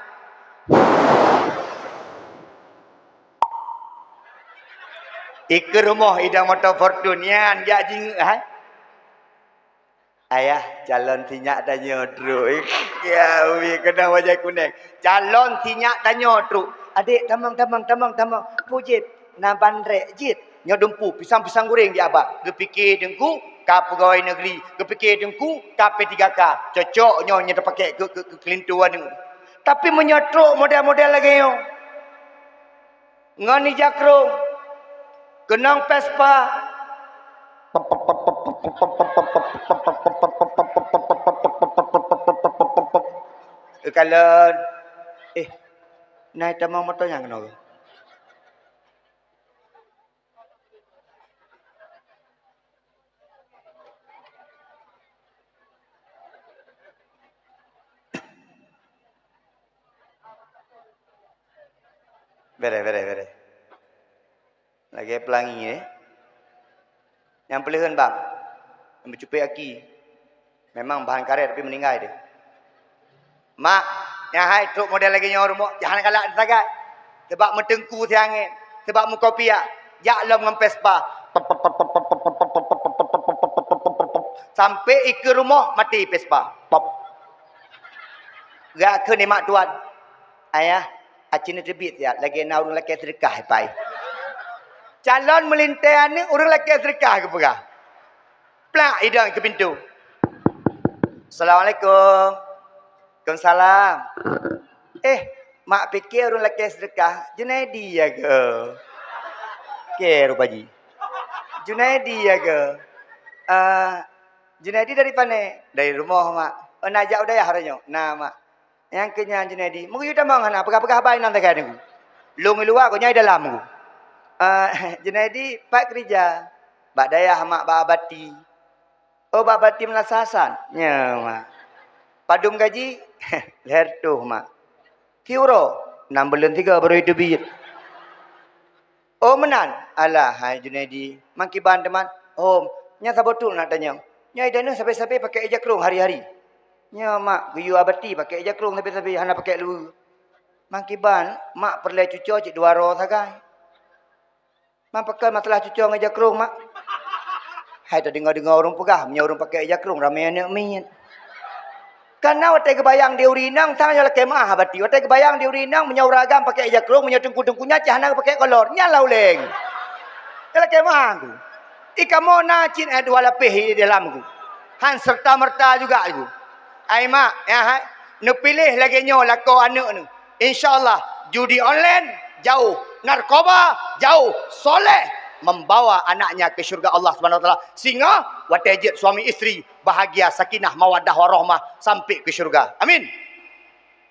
Ikeue rumoh idong moto Fortuner, nyan jak jingeuk hai. Ayah, calon sinyak tanyoe trok. Ya, ui, keunong bajèe kunèng. Calon sinyak tanyoe trok. Adék, tamong, tamong, tamong, tamong. Peue jeuet? Na bandrek jeuet. Nyoe dumpeue, pisang-pisang goreng di aba. Geupike Teungku ka pegawai negeri. Geupike Teungku ka P tiga K. Cocok nyoe, nyoe tapakèk keu, keu, keu keulinto aneuk. Tapi meunyoe trok model-model lagèe nyoe, Ngon ija krông, keunong Vespa. Kalon. Eh, na tamong moto nyang keunoe. Bere, bere, bere. Lagèe pelangi, eh. Nyang peuleuheun, bang. Nyang meucupet aki. Memang bahan karet tapi meuninggai deh. Mak, nyan hai trok model lagèe nyoe rumoh, jangan galak sagai. Sabab meuteungku siangén, sabab meukopiah, jak lom ngon Vespa. Sampai ikeue rumoh, maté Vespa. Pop. Geukheun nibak mak tuan, "Ayah, aci neuteubiet siat lagèe na ureueng lakèe seudeukah ipai." Calon meulintèe aneuk ureueng lakèe seudeukah geupeugah. Plak idong keu pintoe. "Assalamualaikum." "Waalaikumsalam." "Eh, mak piké ureueng lakèe seudeukah, Junaidi ya keuh?" Keu rupa jih. "Junaidi ya keuh?" "Eh, Junaidi dari pane?" "Dari rumoh, mak." "Oh, na jak u dayah uroe nyoe?" "Na, mak." "Nyang keu nyan Junaidi, meugeuyue tamong hana, peugah-peugah haba inan sagai nyoe. Lôn i luwa, gobnyan i dalam." "Eh, Junaidi, pat keurija?" "Bak dayah, mak, bak Abati." "Oh, bak Abati Meunasah Hasan?" "Nyoe, mak." "Padum gaji?" "Lhèe reutôh, mak." "Siuroe?" "Nam buleuen sigoe barô jiteubiet." "Oh, meunan? Alah, hai Junaidi, mangkiban teuma." "Hom, nyan saboh teuk na tanyong. Nyoe ideh nyoe sabe-sabe pakèk ija krông hari-hari?" "Nyoe, mak, geuyue Abati pakèk ija krông sabe-sabe, hana pakèk luweue." "Mangkiban, mak, peureulèe cucoe cit dua droe sagai." "Man pakon masalah cucoe ngon ija krông, mak?" "Hai tadeungoe-deungoe ureueng peugah, meunyoe ureueng pakèk ija krông ramè aneuk miet." Kana watèe geubayang di ureueng inong, sang nyoe lakèe meu'ah Abati. Watèe geubayang di ureueng inong, meunyoe ureueng agam pakèk ija krông, meunyoe teungku-teungku nyan cit hana pakèk kolor. Nyan lah ulèe. Nyan lakèe meu'ah tu. I kamoe na cit, eh, dua lapéh i dalam tu. Han serta-merta juga tu. Ai mak, ya, hai. Neupiléh lagèe nyoe lakoe aneuk neuh. Insya Allah, judi online jauh, narkoba jauh, soleh membawa anaknya ke syurga Allah Subhanahu Wa Taala. Sehingga watèe jeuet suami isteri bahagia, sakinah, mawaddah, warahmah sampai ke syurga. Amin.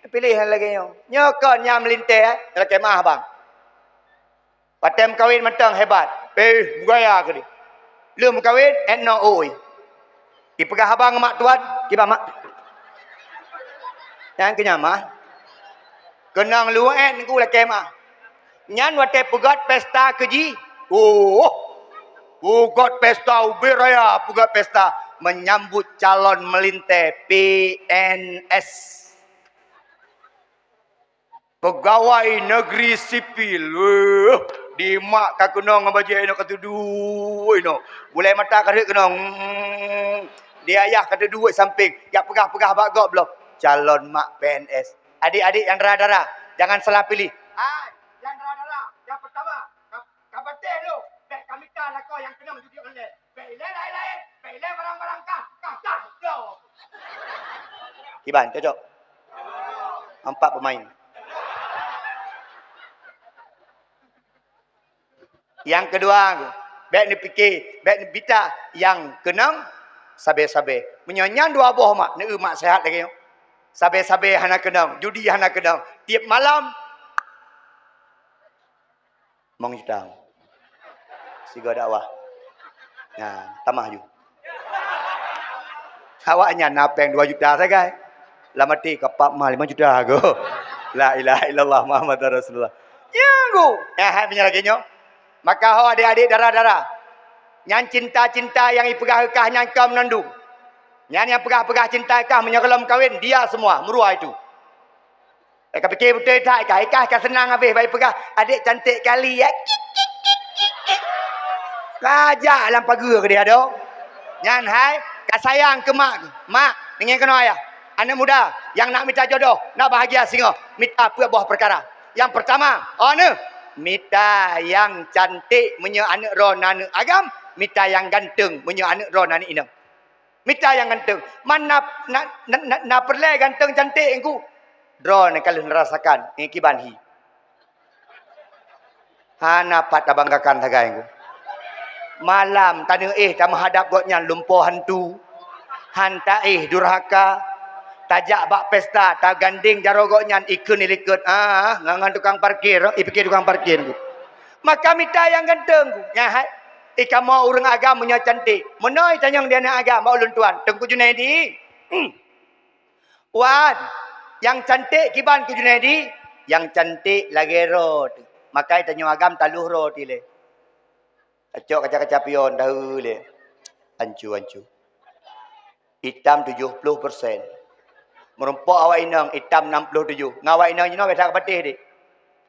Piléh lagèe nyoe. Nyoe kon nyang meulintèe, eh? Lakèe meu'ah, bang. Watèe meukawen mantong hebat. Eh, meugaya keudeh. Lheueh meukawen, eh, no oi. Ipeugah haba ngon mak tuan, kiban mak. Nyang keu nyan mah. Keunong luweh ngon lakèe meu'ah. Nyan watèe peugöt pesta keu jih. Oh. Peugöt pesta ubé raya, peugöt pesta menyambut calon meulintèe P N S. Peugawai negeri sipil, weueh, di mak ka keunong ngon bajèe inoe ka teuduek inoe. Bulèe mata ka rhot keunong. Hmm. Di ayah ka teuduek sampéng, jak peugah-peugah bak gob lom. Calon mak P N S. Adik-adik nyang dara-dara, jangan salah pilih. Hai, nyang dara-dara, nyang peutama, ka, ka patéh lôn, bèk ka mita lakoe nyang keunong judi online. Bèk ilèe laén-laén, bèk ilèe barang-barang kah, kah, kah, kah. Kiban, cocok. Empat pemain. Nyang keudua, bèk neupiké, bèk neupita nyang keunong sabe-sabe. Meunyoe nyan dua boh mak, neueu mak seuhat lagèe nyoe. Sabe-sabe hana keunong, judi hana keunong. Tiep malam Limong juta. Sigoe dakwah. Nah, tamah ju. Awaknyan na pèng dua juta sagai. Lam até ka pat mah limong juta go. La ilaha illallah Muhammadur Rasulullah. Nyan go. Eh, hai meunyoe lagèe nyoe. Maka ho adik-adik dara-dara. Nyan cinta-cinta nyang ipeugah keu kah nyan kon meunandum. Nyan nyang peugah-peugah cinta kah meunyoe gohlom kawen, dia semua, meurua itu. Eh, ka pike beutôi that, ikah, ikah ka seunang habéh bak ipeugah, "Adék cantik kali, ya." Kajak lam pageue keudéh adoe. Nyan hai, ka sayang keu mak. Mak, deungö keunoe ayah. Aneuk muda nyang nak mita jodoh, nak bahagia singoh, mita peuet boh peukara. Nyang peurtama, oh neuh, mita nyang cantik meunyoe aneuk droe na aneuk agam, mita nyang ganteng meunyoe aneuk droe na aneuk inong. Mita nyang ganteng. Man na, na, na, na, na peureulèe ganteng cantik engku. Droeneuh ka lheueh neurasakan, ngon kiban hi. Hana pat tabanggakan sagai ku. Malam taneuéh tameuhadab gobnyan lumpoe hantu. Han taéh durhaka. Tajak bak pesta, tagandeng jaroe gobnyan ikheun ilikot. Ah, ngon, ngon tukang parkir, ipike tukang parkir ku. Maka mita nyang ganteng ku. Nyan hai. Ikamoe ureuëng agam meunyoe cantik. Meunoe tanyong di aneuk agam bak ulôn tuan, Teungku Junaidi. Hmm. Wan, nyang cantik kiban ku Junaidi, nyang cantik lagée droe teuh. Makai tanyoe agam taloh droe teuh lé. Tacok kaca-kaca pion tahu lé. Ancu-ancu. Itam tujoh ploh persen. Meurumpok awak inong itam nam ploh tujoh. Ngon awak inong jinoe biasa ka patéh deh.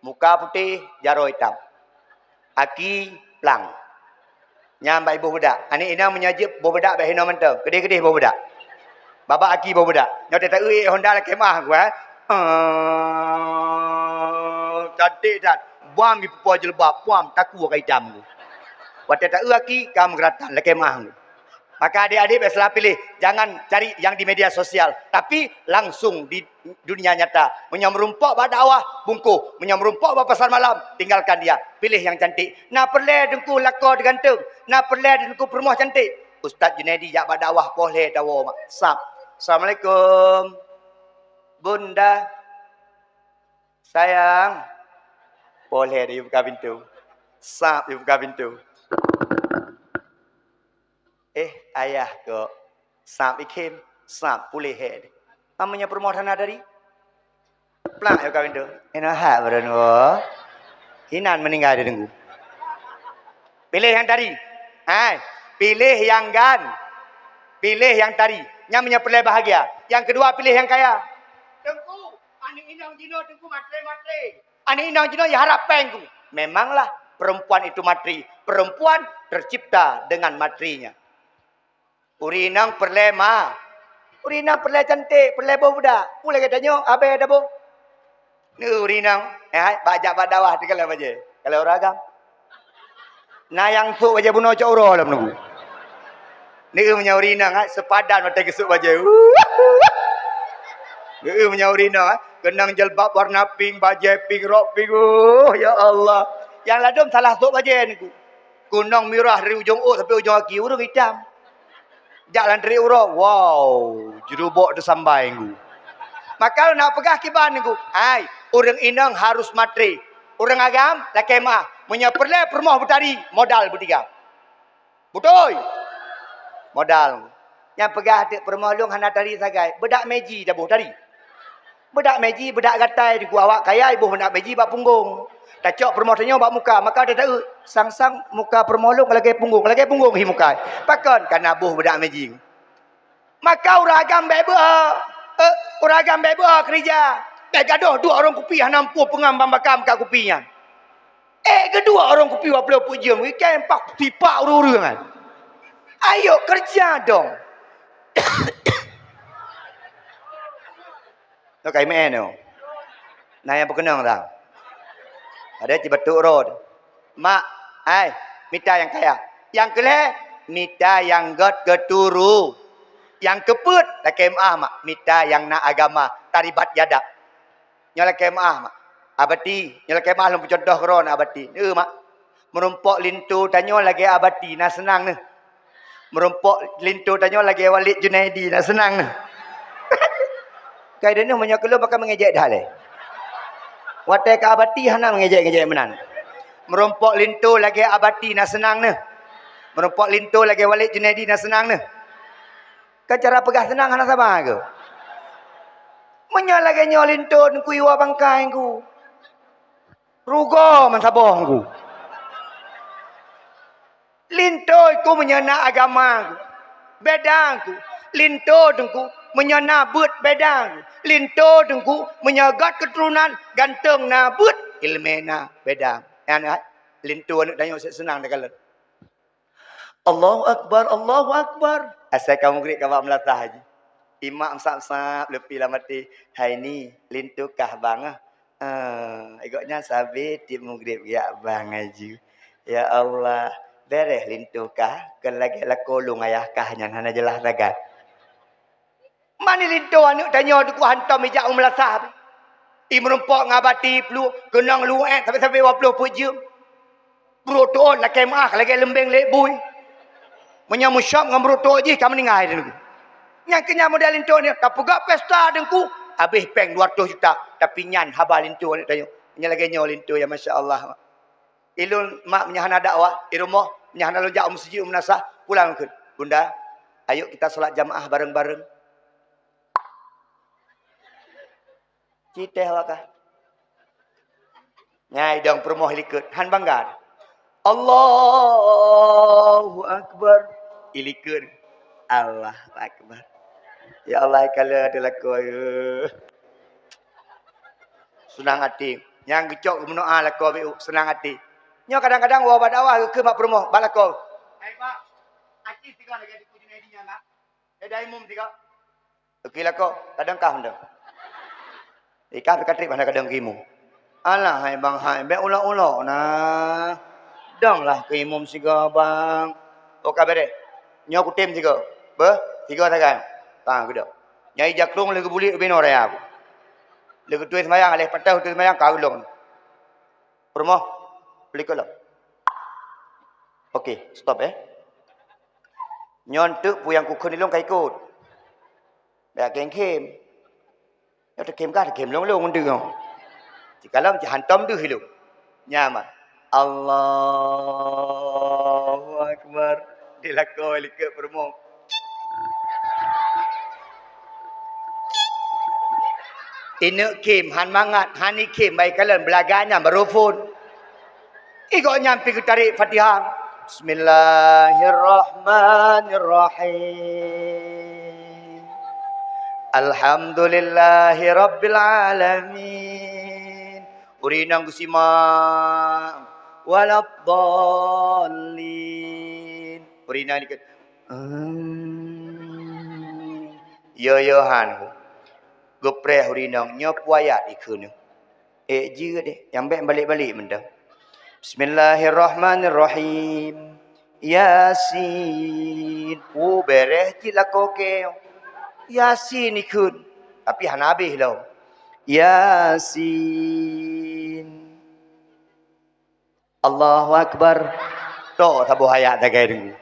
Muka putéh, jaroe itam. Aki plang. Nyan bak iboh beudak. Aneuk inong meunyoe jeuet boh beudak bèk hinoe mantong. Keudeh-keudeh boh beudak. Babah aki boh beudak. Nyoe teuta eu ék honda lakée meuah ku, eh. Ah, cantik that. Buam ipeupo jilbab, buam takue ka itam ku. Watée ta eu aki, ka meugeuratan lakée meuah ku. Maka adik-adik biasalah pilih, jangan cari yang di media sosial, tapi langsung di dunia nyata. Meunyoe meurumpok bak dakwah, bungkôh. Meunyoe meurumpok bak pasar malam, tinggalkan dia. Pilih yang cantik. Na peureulée Teungku lakoe ganteng, na peureulée Teungku peurumoh cantik. Ustaz Junaidi jak bak dakwah poh lhée tawoe mak. Sab. Assalamualaikum. Bunda. Sayang. Poh lhée dibuka pintu. Sab dibuka pintu. Eh, ayah kok. Sab ikhem, sab puléh hé. Ameunyoe peurumoh hana tari. Plak ya kawin tu. Ina hak badan wo. Inan meninggal dia tunggu. Pilih yang tari. Hai, pilih yang gan. Pilih yang tari. Nyang meunyoe peureulée bahagia. Yang kedua pilih yang kaya. Tengku, aneuk inong jinoe tengku matre-matre. Aneuk inong jinoe ya harap péng ku. Memanglah perempuan itu materi. Perempuan tercipta dengan materinya. Ureueng inong peureulée ma. Ureueng inong peureulée cantik, peureulée boh budak. Peue lagée tanyoe, abée taboh. Neu ureueng inong, eh, hai, bak jak bak dakwah teukalon bajée. Kalau ureueng agam. Na nyang sôk bajée bunoe cok uroe lom nunggu. Neu meunyoe ureueng inong, hai, sepadan watée geusôk bajée. Neu meunyoe ureueng inong, hai, keunong jilbab warna pink, bajée pink, rok pink. Oh, ya Allah. Nyang ladôm salah sôk bajée nunggu. Keunong mirah dari ujong ôk sampai ujong aki, ureueng itam. Jak lam trek uroe, wow, jeurubok teusambai ngu. Maka lôn nak peugah kiban ngu, hai, ureueng inong harus matre. Ureueng agam lakée meuah, meunyoe peureulée peurumoh beutari, modal beutiga. Beutôi? Modal. Nyang peugah teuk peurumoh lôn hana tari sagai, beudak meji taboh tari. Beudak meji, beudak gatai, di ku awak kaya iboh beudak meji bak punggong. Tacok peurumoh tanyoe bak muka, maka teuta eu, sang-sang muka peurumoh lôn lagée punggong, lagée punggong hi muka. Pakon? Kana boh beudak meji. Maka ureueng agam bék beuha, eh, ureueng agam bék beuha keurija. Bék gadôh duek ureueng kupi hana muphom peungam bang bakam ka kupi nyan. Eh, keudua ureueng kupi waploh peuet jeuem, ikai empat sipak ureueng-ureueng kan. Ayo kerja dong. Tokai meu'en nyoe. Na nyang peukeunong tang. Ada cit batuk rot. Mak, hai, mita nyang kaya. Nyang keulhée, mita nyang gét geuturu. Nyang keupeuet, lakée meu'ah mak, mita nyang na agama, taribat yada. Nyoe lakée meu'ah mak. Abati, nyoe lakée meu'ah lôn peucuntoh keudroe na abati. Neu mak. Meurumpok linto tanyoe lagée abati na seunang neuh. Meurumpok linto tanyoe lagée Walid Junaidi na seunang neuh. Kai deuh meunyoe keulôn maka meungejek dah lé. Watée ka abati hana meungejek-ngejek meunan. Meurumpok linto lagée abati na seunang neuh. Meurumpok linto lagée Walid Junaidi na seunang neuh. Kan cara peugah seunang hana sama ke? Meunyoe lagée nyoe linto teungku iwa bangkai ku. Rugoe meusaboh ku. Linto ku meunyoe na agama ku. Beda ku. Linto teungku meunyoe na beuet beda ku. Linto teungku meunyoe gét keuturonan ganteng na beuet ileumé na beda. Nyan linto aneuk tanyoe seunang takalon. Allahu Akbar, Allahu Akbar. Asai ka mugreb ka bak meulatah jih. Imak meusab-sab leupie lam até, "Hai ni, linto kah bang ah?" Ah, gobnyan sabe tiep mugreb geujak bang aju. Ya Allah, bereh linto kah, kon lagée lakoe lôn ayah kah nyan hana jeulaih sagai. Mani linto aneuk tanyoe teungku hantom ijak u meulasah. I meurumpok ngon abati pluek, keunong luwék sabe-sabe dua ploh peuet jeuem. Brôk tuôt lakée meuáh lagée leumbeng lé bui. Meunyoe meusyöp ngon brôk tuôt jih ka meuninggai Teungku. Nyang keu nyan model linto nyoe, tapeugah pesta Teungku, habéh péng dua ratus juta, tapi nyan haba linto nyoe tanyoe. Nyan lagée nyoe linto nyang masya Allah. Ilôn mak meunyoe hana dakwah, i rumoh meunyoe hana lôn jak u meuseujid u meunasah, pulang kheun, "Bunda, ayo kita salat jamaah bareng-bareng." Ci teh awak kah? Nyan idong peurumoh ilikot, han bangga. Allahu Akbar. Ilikot. Allahu Akbar. Ya Allah, kalau ada lakoe. Seunang até. Nyang geucok geumeunoe lakoe B U, seunang até. Nyoe kadang-kadang woe bak dakwah geukheun bak peurumoh, bak lakoe. Hai bang, aci sigoe lagée di Junaidi nyan, bang. Eh, dai mum sigoe. Oke lakoe, kadang kah meudoe. Ikah pih ka trép hana kadang keu imum. Alah hai bang hai, bék ulok-ulok na. Dong lah keu imum sigoe bang. Oh ka bereh. Nyoe kutem sigoe. Beuh, sigoe sagai. Tang keudok. Nyai jakrong lé geubuliek ubé nyoe raya. Lé geutui seumayang, lé patah geutui seumayang ka ulong. Peurumoh, likot lom. Oke, stop eh. Nyoe teuk peue nyang kukheun ilong ka ikot. Bék kém-kém. Nyoe teukhém kah teukhém lôn-lôn ngon deuh nyoe. Sikalom cit hantom deuh ilong. Nyan mat. Allahu Akbar. Di lakoe likot peurumoh. Ineuk khém, han mangat, han ikhém, bai kalon beulaga nyan baroe phon. Igoe nyan pi geutarek Fatihah. Bismillahirrahmanirrahim. Alhamdulillahirabbil alamin. Ureueng inong geusimak. Waladdallin. Ureueng inong likot. Hmm. Yo, yo, han. Geupreh ureueng inong, nyoe peue ayat ikheun nyoe. Ék jeuet deh, nyang bék balek-balek mantong. Bismillahirrahmanirrahim. Yasin. Oh, bereh cit lakoe keu. Yasin ikheun. Tapi hana habéh lom. Yasin. Allahu Akbar. Tok saboh ayat sagai deungoe.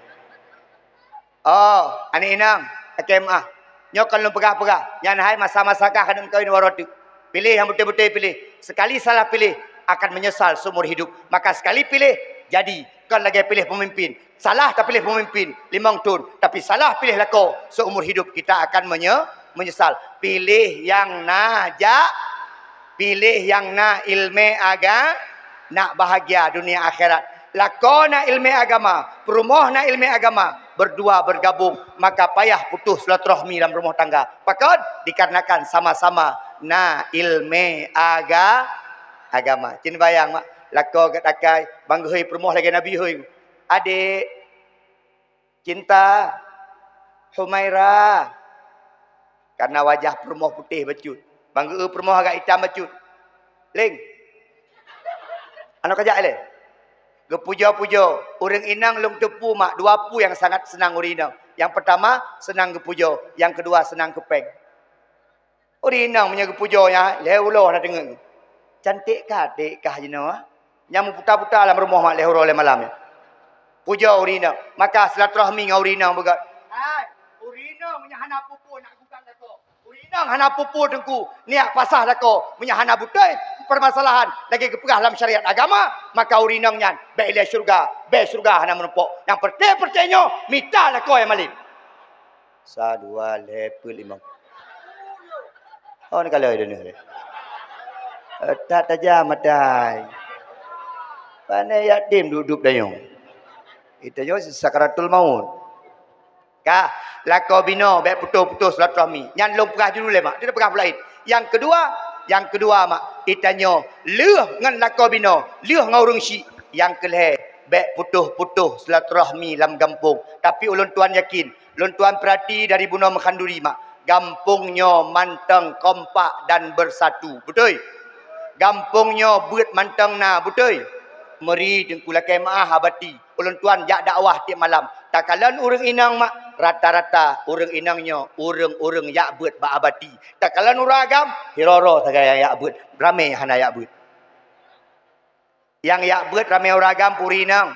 Oh, aneuk inong, lakée meuáh. Nyoe kon lôn peugah-peugah. Nyan hai masa-masa kah keuneuk meukawen waroe teuk. Piléh nyang beutôi-beutôi piléh. Sekali salah piléh, akan menyesal seumur hidup. Maka sekali piléh, jadi. Kon lagée piléh peumimpin. Salah tapiléh peumimpin, limong thon. Tapi salah piléh lakoe, seumur hidup kita akan menye-, menyesal. Piléh nyang na jak Piléh nyang na ileumé aga-, nak bahagia dunia akhirat. Lakoe na ileumé agama, peurumoh na ileumé agama, berdua bergabung, maka payah putus silaturahmi lam rumoh tangga. Pakon? Dikarenakan sama-sama na ileumé aga-, agama. Cit neubayang mak, lakoe geuh takai, bang geuhôi peurumoh lagée Nabi hôi. Adek, Cinta, Humaira. Karena wajah peurumoh putéh bacut. Bang geu-eu peurumoh agak itam bacut. Leng. Aneuk kajak lé. Geupujoe-pujoe. Ureueng inong lôn teupeu mak dua peue nyang sangat seunang ureueng inong. Nyang peutama, seunang geupujoe. Nyang keudua, seunang keupeng. Ureueng inong meunyoe geupujoe nyan, lhée uroe na teungeut. Cantik kah adek kah jinoe? Nyang meuputa-puta lam rumoh mak lhée uroe lhée malam nyan. Pujoe ureueng inong, maka silaturahmi ngon ureueng inong beugét. Hai, ureueng inong meunyoe hana peue-peue nak gugat lakoe. Ureueng inong hana peue-peue teungku, niyak pasah lakoe. Meunyoe hana beutôi permasalahan lagée geupeugah lam syariat agama, maka ureueng inong nyan bék ilée syeuruga, bék syeuruga hana meurumpok. Nyang peureté-peureté nyoe mita lakoe nyang malem. Sa, dua, lhée, peuet, limong. Oh, neukalon deuneuh lé. Eh, that tajam matai. Pane yatim duek-duek dayong. Itu nyoe sakratul maut. Ka, lakoe binoe bék putôh-putôh silaturahmi. Nyan lôn peugah julu lé mak. Dia peugah pula laén. Nyang keudua, nyang keudua mak, itanyoe lheueh ngon lakoe binoe, lheueh ngon ureueng syik. Nyang keulhée, bék putôh-putôh silaturahmi lam gampông. Tapi ulôn tuan yakin, Lôn tuan peurati dari bunoe meuhan duri mak, gampông nyoe mantong kompak dan beusatu, beutôi? Gampông nyoe beuet mantong na, beutôi? Meuri teungku lakée meuáh abati, ulôn tuan jak dakwah tieb malam. Takalon ureuëng inong mak, rata-rata ureuëng inong nyoe ureuëng-ureuëng jak beuet bak abati. Takalon ureuëng agam, hiroe-roe sagai jak beuet, ramé hana jak beuet. Nyang jak beuet ramé ureueng agam puri inong.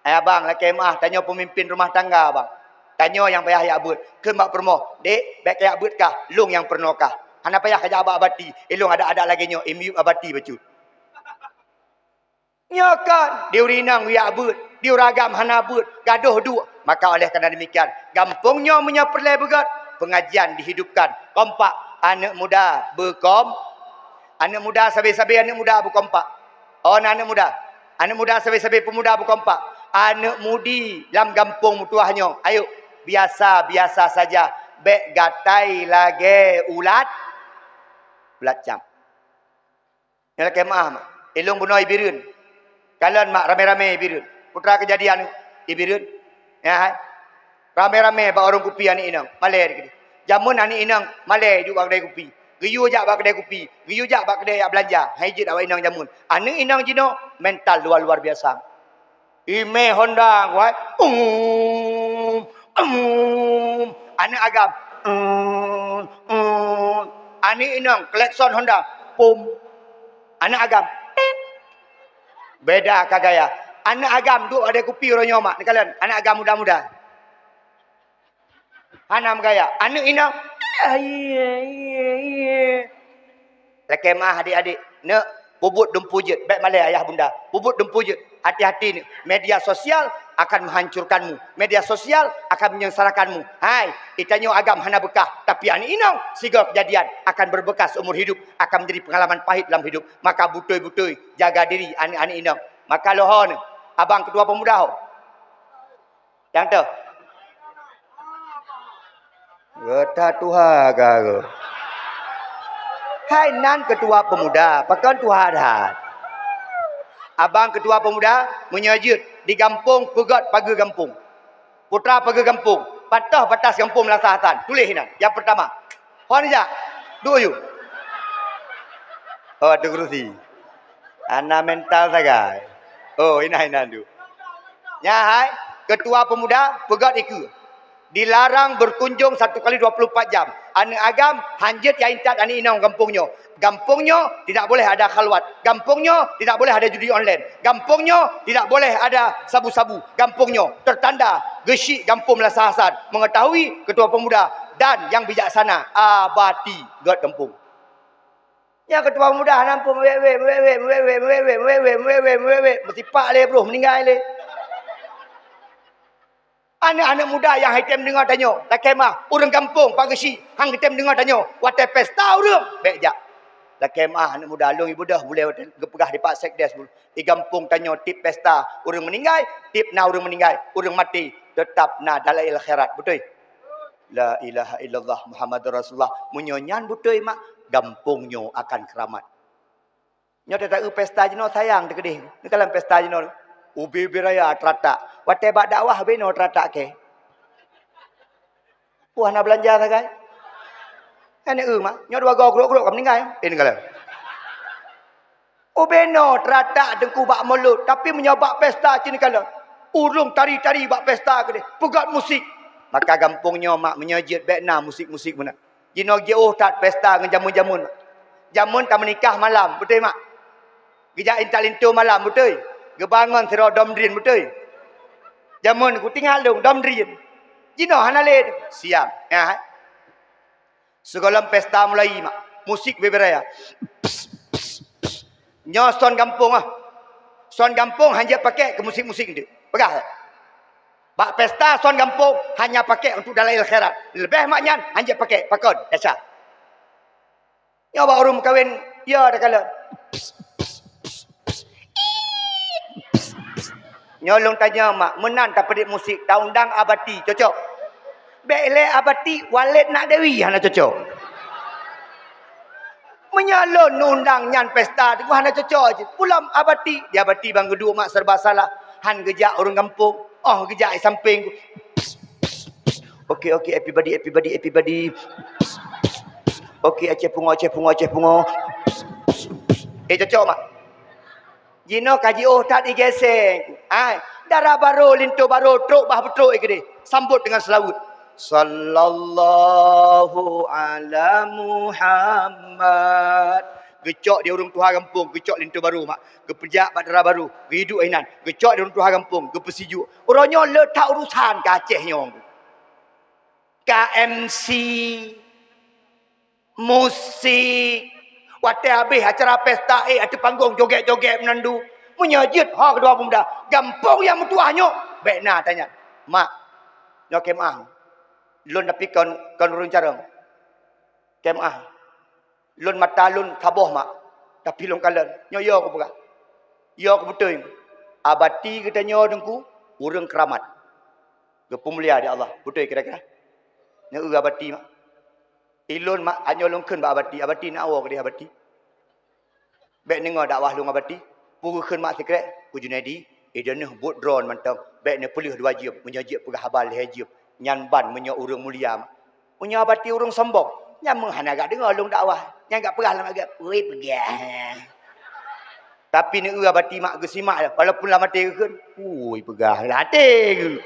Hai abang, lakée meu'ah, tanyoe peumimpén rumah tangga, abang. Tanyoe nyang payah jak beuet. Kheun bak peurumoh, "Dek, bék kajak beuet kah, lôn nyang peurunoe kah. Hana payah kajak bak abati, ilôn adak-adak lagée nyoe, imiyueb abati bacut." Nyoe kan, di ureueng inong jak beuet, di ureueng agam hana beuet, gadôh duek. Maka oleh karena demikian, gampông nyoe meunyoe peureulée beugét, pengajian dihidupkan. Kompak, aneuk muda beukom-, aneuk muda sabe-sabe aneuk muda beukompak. Oh, na aneuk muda. Aneuk muda sabe-sabe pemuda beukompak. Aneuk mudi lam gampông meutuwah nyoe, ayo, biasa-biasa saja, bék gatai lagée ulat, ulat cang. Nyoe lakée meu'ah, mak. Ilôn bunoe Ibireuen. Kalon, mak, ramé-ramé Ibireuen. Peue teuma keujadian Ibireuen. Ya, hai. Ramé-ramé bak warong kupi aneuk inong. Malée dikeue. Jameun aneuk inong malée duek bak keudée kupi. Geuyue jak bak keudée kupi. Geuyue jak bak keudée jak beulanja. Hai jeuet awak inong jameun. Aneuk inong jinoe mental luar, luar biasa. Imé Honda, wai. Um, um. Aneuk agam. Um, um. Aneuk inong klakson Honda. Pum. Aneuk agam. Tit. Beda ka gaya. Aneuk agam duek bak keudée kupi uroe nyoe, mak. Neukalon. Aneuk agam muda-muda. Hana meugaya. Aneuk inong. Lakée meu'ah adik-adik, neuk, peubuet dumpeue jeuet, bék malée ayah bunda. Peubuet dumpeue jeuet, hati-hati neuk. Media sosial akan menghancurkanmu. Media sosial akan menyengsarakanmu. Hai, geutanyoe agam hana beukah, tapi aneuk inong sigoe keujadian akan berbekas seumur hidup, akan menjadi pengalaman pahit dalam hidup. Maka beutôi-beutôi jaga diri aneuk-aneuk inong. Maka lôn ho neuk, abang ketua pemuda ho. Nyang teuh. Gata tuha gaga. Hai nan ketua pemuda, pakon tuha that. Abang ketua pemuda, meunyoe jeuet di gampông peugét pageue gampông. Putra pageue gampông, patoh batas gampông Meulasa Hasan. Tuléh inan. Nyang peurtama. Hon jak. Duek yue. Oh, atu keurusi. Hana mental sagai. Oh, inan-inan tu. Nyan hai, ketua pemuda peugét dikeue. Dilarang berkunjung satu kali dua puluh empat jam. Aneuk agam hanjeuet jak intat aneuk inong gampông nyoe. Gampông nyoe tidak boleh ada khalwat. Gampông nyoe tidak boleh ada judi online. Gampông nyoe tidak boleh ada sabu-sabu. Gampông nyoe tertanda geusyik gampông Meulasa Hasan. Mengetahui ketua pemuda dan yang bijaksana, abati gét gampông. Nyang ketua pemuda hana ampôn, meuwék-wék, meuwék-wék, meusipak lé broh, meuninggai lé. Aneuk-aneuk muda nyang han tem deungoe tanyoe, lakée meu'ah, ureuëng gampông pak geusyik, han tem deungoe tanyoe, watée pesta ureuëng, bék jak. Lakée meu'ah aneuk muda, lôn ibeudôh bulée watée geupeugah dipat sekdes, di gampông tanyoe tiep pesta ureuëng meuninggai, tiep na ureuëng meuninggai, ureuëng maté, teutab na dalail khairat, beutôi? La ilaha illallah Muhammadur Rasulullah. Meunyoe nyan beutôi mak, gampông nyoe akan keuramat. Nyoe tata-eu pesta jinoe sayang teukeudeh. Neukalon pesta jinoe. Ubé-ubé raya teuratak. Watée bak dakwah ubé noe teuratak kée. Wah, na beulanja sagai. Kan eu mak, nyoe dua goe grok-grok ka meuninggai. Eh, neukalon. Ubé noe teuratak teungku bak mulod, tapi meunyoe bak pesta cit neukalon. Ureuëng tari-tari bak pesta keudeh, peugét musik. Maka gampông nyoe mak meunyoe jeuet bék na musik-musik meunan. Jinoe jiôh that pesta ngon jameun-jameun. Jameun tameunikah malam, beutôi mak? Geujak intat linto malam, beutôi? Geuba ngon sidroe dom drien, beutôi? Jameun kutingat lôn dom drien. Jinoe hana lé. Siang, nyan hai. Sigohlom pesta mulai mak, musik beuberaya. Nyoe son gampông ah. Son gampông hanjeuet pakai keu musik-musik nyoe. Peugah. Bak pesta son gampông hanya pakai untuk dalail khairat. Leubeh mak nyan hanjeuet pakai pakon, biasa. Nyoe bak ureuëng meukawen, ya takalon. Nyoe lôn tanyong mak, meunan tapeudiek musik, taundang abati, cocok? Bék lé abati, walet nak dewi hana cocok. Meunyoe lôn neuundang nyan pesta teungoh hana cocok cit. Pulom abati, di abati bang geuduek mak serba salah. Han geujak ureuëng gampông, oh geujak i sampéng. Oke, oke, everybody, everybody, everybody. Oke, Aceh Pungo, Aceh Pungo, Aceh Pungo. Eh, cocok mak. Jinoe ka jiôh that igeseng. Hai, dara barô, linto barô, trok bah beutrok keudeh. Sambot dengan selawat. Sallallahu ala Muhammad. geucok di ureuëng tuha gampông, geucok linto barô mak, geupeujak bak dara barô, geuhidup inan, geucok di ureuëng tuha gampông, geupeusijuek. Uroe nyoe le that urusan ka Aceh nyoe. Ka M C, musik, watée habéh acara pesta, eh, ateueh panggong jogét-jogét meunandu. Meunyoe jeuet, ha, keudua pemuda, gampông nyang meutuwah nyoe, bék na tanya. Mak, nyoe keumaah. Lôn tapi kon, kon ureuëng carông. Keumaah. Lôn mata lôn saboh mak, tapi lôn kalon. Nyoe yo kupeugah. Yo kubeutôi. Abati geutanyoe Teungku, ureuëng keuramat. Geupeumulia di Allah. Beutôi kira-kira. Neu abati mak. Ilôn mak, anyoe lôn kheun bak abati. Abati na awoe keudeh abati. Bék neungoe dakwah lôn abati. Peue geukheun mak sikrek, ku Junaidi, ideh neuh buet droe mantong. Bék neupeuleueh dua jeuem, meunyoe jeuet peugah haba lhée jeuem. Nyan ban meunyoe ureuëng mulia mak. Meunyoe abati ureuëng sombong, nyan meuhana gak deungoe lôn dakwah. Nyan gak peugah lam agam, "Ui, peugah." Tapi neu abati mak geusimak, walaupun lam até geukheun, "Ui, peugah." Lam até geuh.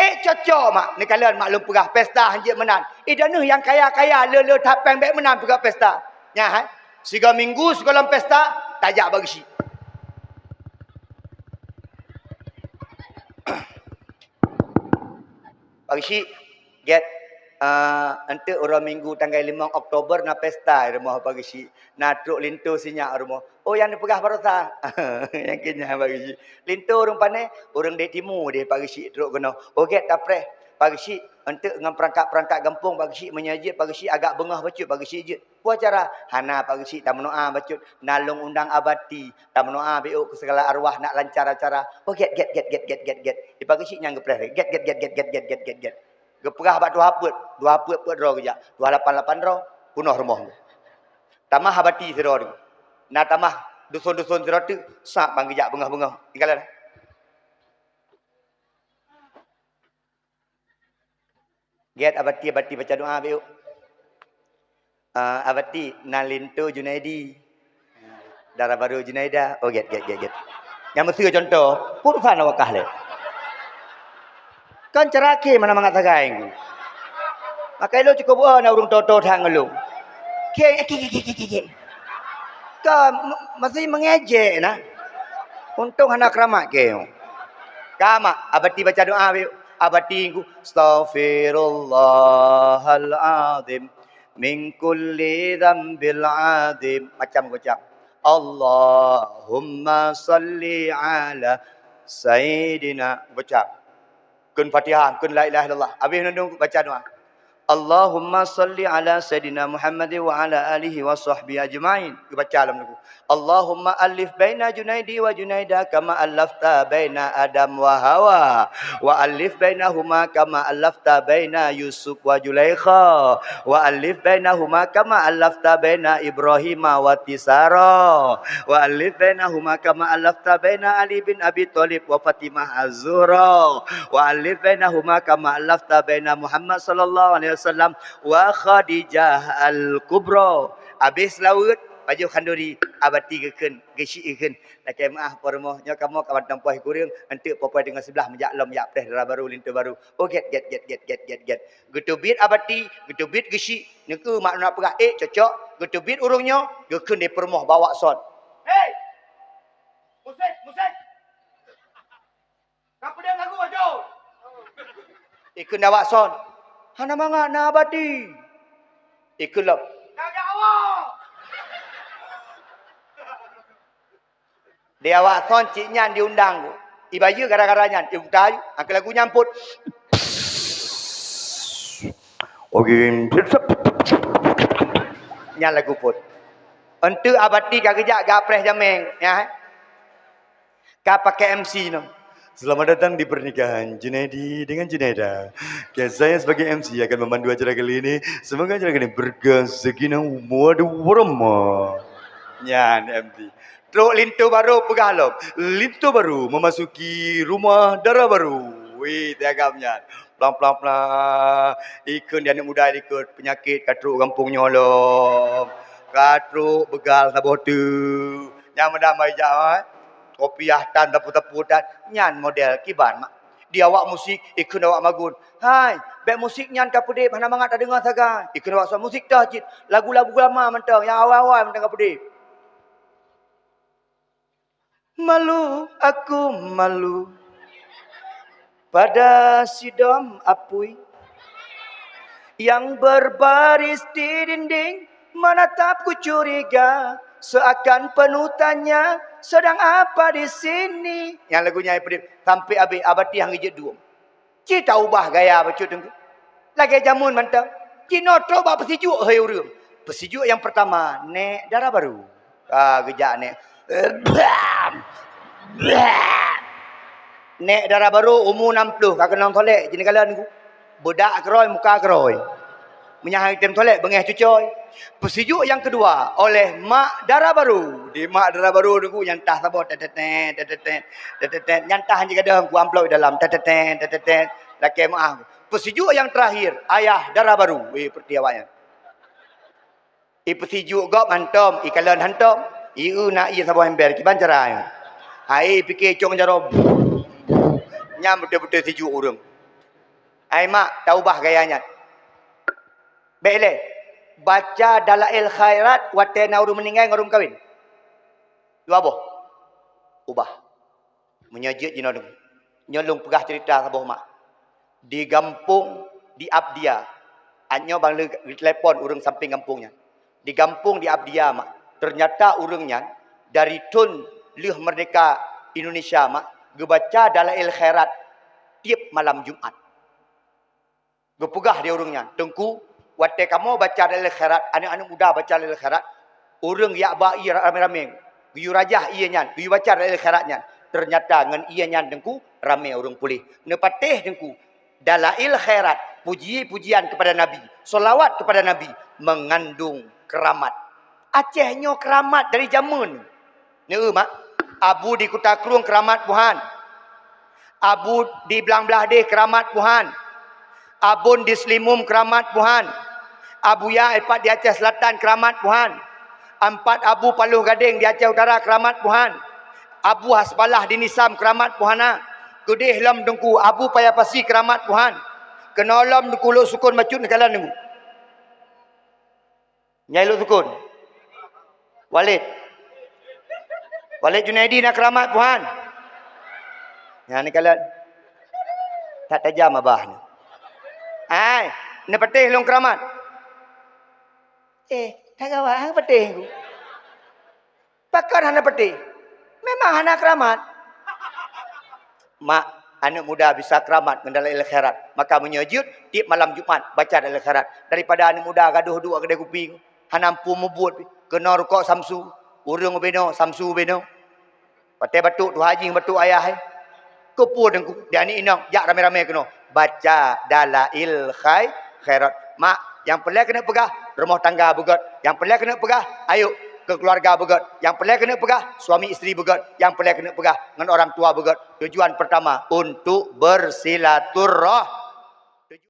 Eh, cocok mak, neukalon mak lôn peugah pesta hanjeuet meunan. Ideh neuh nyang kaya-kaya le-le that péng bék meunan peugah pesta. Nyan hai. Sigoe minggu sigoe lom pesta, tajak bak geusyik. Pak Geuchik, gét, eh, enteuk uroe Minggu tanggai limong Oktober na pesta i rumoh Pak Geuchik. Na trok linto sinyak i rumoh. Oh, nyang neupeugah baroesa. Nyang keu nyan Pak Geuchik. Linto ureuëng pané, ureuëng di timu deh Pak Geuchik trok keunoe. Oh, gét tapreh. Pak Geuchik, enteuk ngon peurangkat-peurangkat gampông Pak Geuchik meunyoe jeuet Pak Geuchik agak beungoh bacut Pak Geuchik jeuet. Peue acara? Hana Pak Geuchik tameudoa bacut. Na lôn undang abati. Tameudoa beu keu sigala arwah nak lancar acara. Oh, gét, gét, gét. Di Pak Geuchik nyang geupreh. Gét, gét, gét. Geupeugah bak tuha peuet. Tuha peuet, peuet droe geujak. Tuha lapan, lapan droe. Peunoh rumoh. Tamah abati sidroe tu. Na tamah dusun-dusun sidroe tu. Sab ban geujak beungoh-beungoh. Tinggalan. Gét abati, abati baca doa beu. Ah, abati, na linto Junaidi. Dara barô Junaida. Oh, gét, gét, gét, gét. Nyang meuseue contoh, peue urusan awak kah lé. Kan cara khe mana mangat sagai. Maka ilôn cukup, oh, na ureuëng toto that ngon lôn. Khe, khe, khe, khe, khe, khe. Ka ma-, masih mengejek na. Untung hana keuramat keu. Ka mak, abati baca doa beu. Abati ku, "Astaghfirullahal azim min kulli dzambil azim." Macam gocap. "Allahumma salli ala sayyidina." Gocap. Kheun Fatihah, kheun la ilaha illallah. Habéh nundung baca doa. "Allahumma salli ala sayyidina Muhammad wa ala alihi wa sahbihi ajma'in." Geubaca lam lagu. "Allahumma allif baina Junaidi wa Junaida kama allafta baina Adam wa Hawa. Wa allif bainahuma kama allafta baina Yusuf wa Julaikha. Wa allif bainahuma kama allafta baina Ibrahima wa Tisara. Wa allif bainahuma kama allafta baina Ali bin Abi Thalib wa Fatimah Az-Zuhra. Wa allif bainahuma kama allafta baina Muhammad sallallahu alaihi wasallam wa Khadijah Al-Kubra." Habéh seulaweuet, pajoh khanduri, abati geukheun, geusyik geukheun. Lakée meuáh po rumoh, nyoe kamoe ka mantong poh kureueng, enteuk po-poh teungoh siblaih meujak lom jak preh dara barô, linto barô. Oh, gét, gét, gét. Geuteubiet abati, geuteubiet geusyik, neukeu mak na peugah, "Eh, cocok." Geuteubiet ureuëng nyoe, geukheun di peurumoh bak awak son. "Hei! Musik, musik!" Ka peudeueng lagu ajo. Ikheun awak son. Hana mangat na abati. Ikheun lom. Kagak awak. Di awak son cit nyan diundang. Ibayeue gara-gara nyan. Ibu tayu. Angka lagu nyamput. Oke. Nyan lagu pun. Enteuk abati ka geujak gapreh jameng. Ya. Ka pakai M C nyoe. Selamat datang di pernikahan Junaidi dengan Junaida. Oke, saya sebagai M C akan memandu acara kali ini. Semoga acara kali ini berkah, sakinah, mawaddah, warahmah. Nyan M C. Trok linto barô peugah lom. Linto barô memasuki rumah dara barô. Wih, tiagam nyan. Plang, plang, plang. Ikheun di aneuëk muda likot, peunyakét ka trok gampông nyoe lom. Ka trok beugal saboh teuk. Nyang meunan mai jak, eh. Kopiah tan, tapu-tapu tan. Nyan model kiban mak. Di awak musik, ikheun awak magun. Hai, bèk musik nyan ka peudeb, hana mangat tadeungoe sagai. Ikheun awak soe musik toh cit, lagu-lagu lama mantong, nyang awai-awai mantong ka peudeb. Malu, aku malu pada sidom apui yang berbaris di dinding, menatapku curiga, seakan penuh tanya, sedang apa di sini? Nyang lagu nyan peudeb sampai abéh, abati han geujeuet duem. Ci taubah gaya bacut teungku. Lagèe jameun mantong. Jinoe trok bak peusijuek hai ureueng. Peusijuek nyang peurtama, nèk dara barô. Ah, geujak nèk. Nèk dara barô umu nam ploh ka keunong solek, jinoe kalon teungku. Beudak keurôi, muka keurôi. Meunyan han tem solek, beungèh cucoy. Peusijuek nyang keudua, oleh mak dara barô. Di mak dara barô teungku nyang tah saboh, tetetet, tetetet, tetetet. Nyang tah han jigadôh teungku amplop di dalam, tetetet, tetetet. Lakèe meu'ah. Peusijuek nyang teurakhir, ayah dara barô. Weh, peureulèe awak nyan. I peusijuek gob hantom, i kalon hantom. I eu na ie saboh ember, kiban cara nyan. Hai, pike cong jaroe. Nyan beutôi-beutôi sijuek ureueng. Hai mak, taubah gaya nyan. Bèk lé, baca Dalail Khairat watèe na ureueng meuninggai ngon ureueng kawin. Dua boh. Ubah. Meunyoe jeuet jinoe deungoe. Nyoe lôn peugah cerita saboh mak. Di gampông di Abdia. Nyoe ban lheueh geutelepon ureueng sampéng gampông nyan. Di gampông di Abdia mak. Ternyata ureueng nyan dari thon lheueh merdeka Indonesia mak geubaca Dalail Khairat tiep malam Jumat. Geupeugah di ureueng nyan, "Teungku, watèe kamoe baca Dalail Khairat, aneuk-aneuk muda baca Dalail Khairat, ureueng jak ba ie ramé-ramé, geuyue rajah ie nyan, geuyue baca Dalail Khairat nyan. Teunyata ngon ie nyan Teungku, ramé ureueng puléh." Neupatéh Teungku, Dalail Khairat, puji-pujian kepada Nabi, selawat kepada Nabi, mengandung keramat. Aceh nyoe keramat dari jameun. Neu mak, Abu di Kuta Krueng keramat Tuhan. Abu di Blang Blahdeh keramat Tuhan. Abon di Seulimum keramat Tuhan. Abuya Epat di Aceh Selatan keramat Tuhan. Ampat Abu Paloh Gadeng di Aceh Utara keramat Tuhan. Abu Hasbalah di Nisam keramat Tuhan. Keudeh lom Teungku Abu Paya Pasi keramat Tuhan. Keunoe lom Teungku Lhoksukon bacut neukalon Teungku. Nyai Lhoksukon. Walid. Walid Junaidi na keramat Tuhan. Nyan ni kalon. That tajam abah ni. Ai, neupatéh lôn keramat. Eh, that gawat, hana patéh ku. Pakon hana patéh? Memang hana keramat. Mak, aneuk muda bisa keramat ngon Dalail Khairat. Maka meunyoe jeuet, tiep malam Jumat baca Dalail Khairat. Daripada aneuk muda gadoh duek keudè kupi, hana mampu mubuet, keunoe rukok Samsu, ureueng ubenoe, Samsu ubenoe. Watèe batuk tuha jih batuk ayah, eh. Keupeue Teungku, di aneuk inong, jak ramé-ramé keunoe. Baca Dalail Khai-, Khairat. Mak, nyang peureulèe keuneuk peugah, rumoh tangga beugöt. Nyang peureulèe keuneuk peugah, ayo, keu keuluwarga beugöt. Nyang peureulèe keuneuk peugah, suami isteri beugöt. Nyang peureulèe keuneuk peugah, ngon orang tua beugöt. Tujuan pertama, untuk bersilaturrah-,